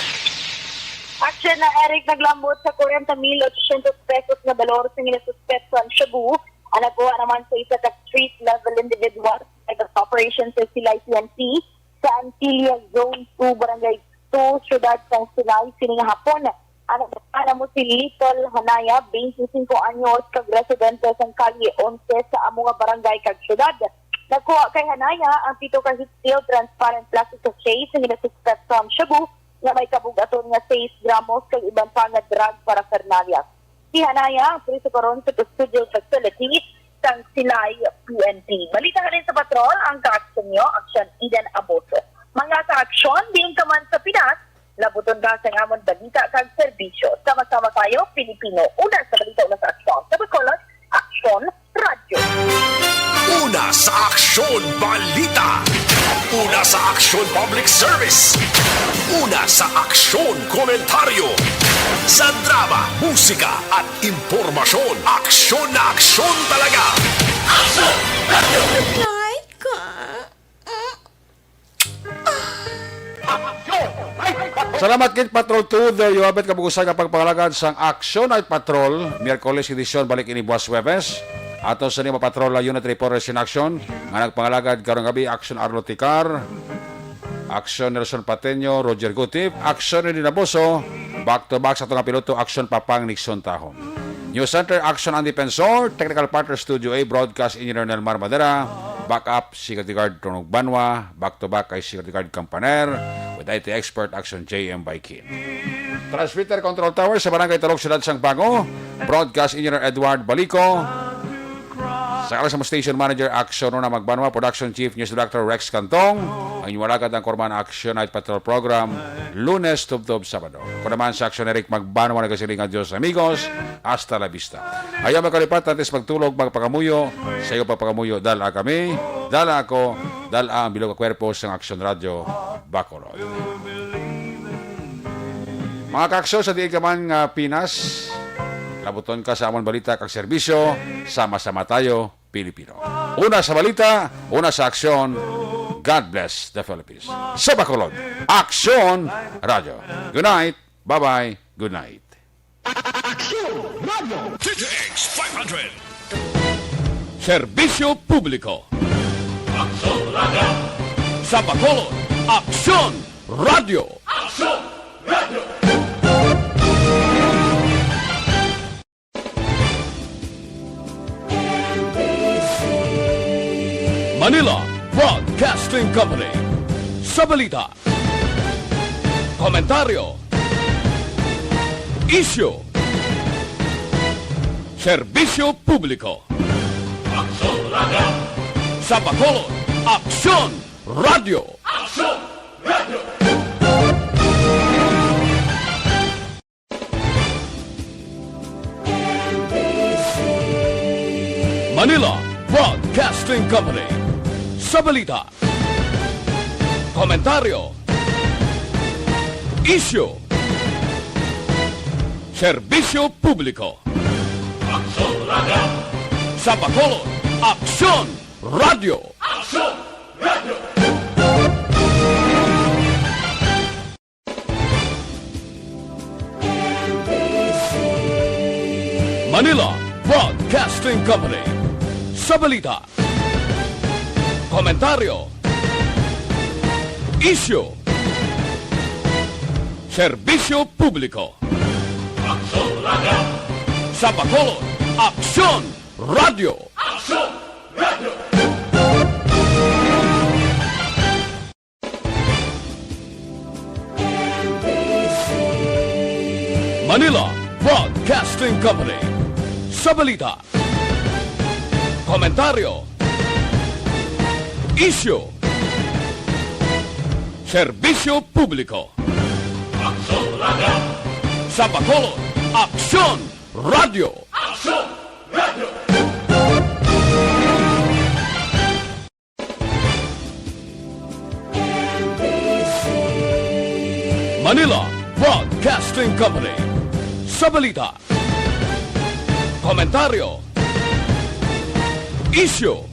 Aksyon na, Eric, naglambot sa kwarenta mil ochocientos pesos nga balor sa ginasuspetso ang shabu ang nakuha naman sa isa ka street-level individual sa operation sa Silay P N P sa Antilia Zone two, Barangay two, siyudad sang Silay, sining hapon. Ang nagpana mo si Little Hanaya, twenty-five anyos, kag residente sang Kalye Onse sa amo nga barangay kag syudad. Nakuha kay Hanaya ang pito ka heat-sealed transparent plastic sachet sa ginasuspetso ang shabu nga may kabug-aton nga sais gramos kag iban pa nga drug paraphernalia. Si Hanaya ang priso karon sa custodial facility sang Silay P N P. Balita halin sa patrol, ang kaaksyon nyo, Aksyon Eden Aboso. Mga kaaksyon, diin ka man sa Pinas, labuton ka sa amon balita kag serbisyo. Sama-sama tayo, Pilipino. Una sa balita, una sa aksyon. Sa Bacolod, Aksyon Radyo. Una sa aksyon, balita. Una sa aksyon, public service. Una sa aksyon, komentaryo. Sa drama, musika, at impormasyon. Aksyon na aksyon talaga. Aksyon Radyo. Night ka. Salamat gid, Patrol two. There you have it, kabugusan nga pagpangalagad sang Action Night Patrol. Miyerkules edisyon, balik ini buwas Huwebes. Ato sa nimo patrol, unit reporters in action nga nagpangalagad karong gabi, Action Arlo Ticar, Action Nelson Pateño, Roger Gutip, Action Rene Naboso, back to back sa tunga piloto, Action Papang Nixon Tahom. News Center, Action Ang Defensor, Technical Partner, Studio A, Broadcast Engineer Nelmar Madera, Backup, Security Guard Tronog Banwa, back to back kay Security Guard Campaner, with I T expert Action J M Baikin. Transmitter Control Tower sa Barangay Talog, Siyudad sang Bago, Broadcast Engineer Edward Balico, sa alas mo Station Manager Action Rona Magbanwa, Production Chief News Director Rex Cantong, ang inyong alagad ang Korman Action Night Patrol Program, Lunes tubtob Sabado. Ako naman sa Action Eric Magbanwa, nagasiling nga Dios amigos, hasta la vista. Ayaw makalipat, antes magtulog, magpakamuyo. Sa iyo pagpakamuyo, dala kami, dala ako, dala ang bilog nga kwerpo sang Action Radio Bacolod. Mga kaaksyon sa diin ka man nga Pinas, labuton ka sa amon balita kag serbisyo, sama-sama tayo, Pilipino. Una sa balita, una sa aksyon, God bless the Philippines. Sa Bacolod, Aksyon Radio. Good night, bye-bye, good night. Aksyon! T T X five hundred. Serbisyo Publiko. Aksyon Radio. Sa Bacolod, Aksyon Radio. Aksyon Radio. Manila Broadcasting Company. Sa balita, komentaryo, isyu, serbisyo publiko. Aksyon Radio. Sa Bacolod, Aksyon Radio. Aksyon Radio. Manila Broadcasting Company. Sa balita, komentaryo, isyu, serbisyo publiko. Aksyon Radio. Sa Bacolod, Aksyon Radio. Aksyon Radio. Manila Broadcasting Company. Sa balita, komentaryo, isyu, serbisyo publiko. Aksyon Radio. Sa Bacolod, Aksyon Radio. Aksyon Radio. Manila Broadcasting Company. Sa balita, komentaryo, isyu, serbisyo publiko. Aksyon Radio. Sa Bacolod, Aksyon Radio. Aksyon Radio. Manila Broadcasting Company. Sa balita, komentaryo, isyu,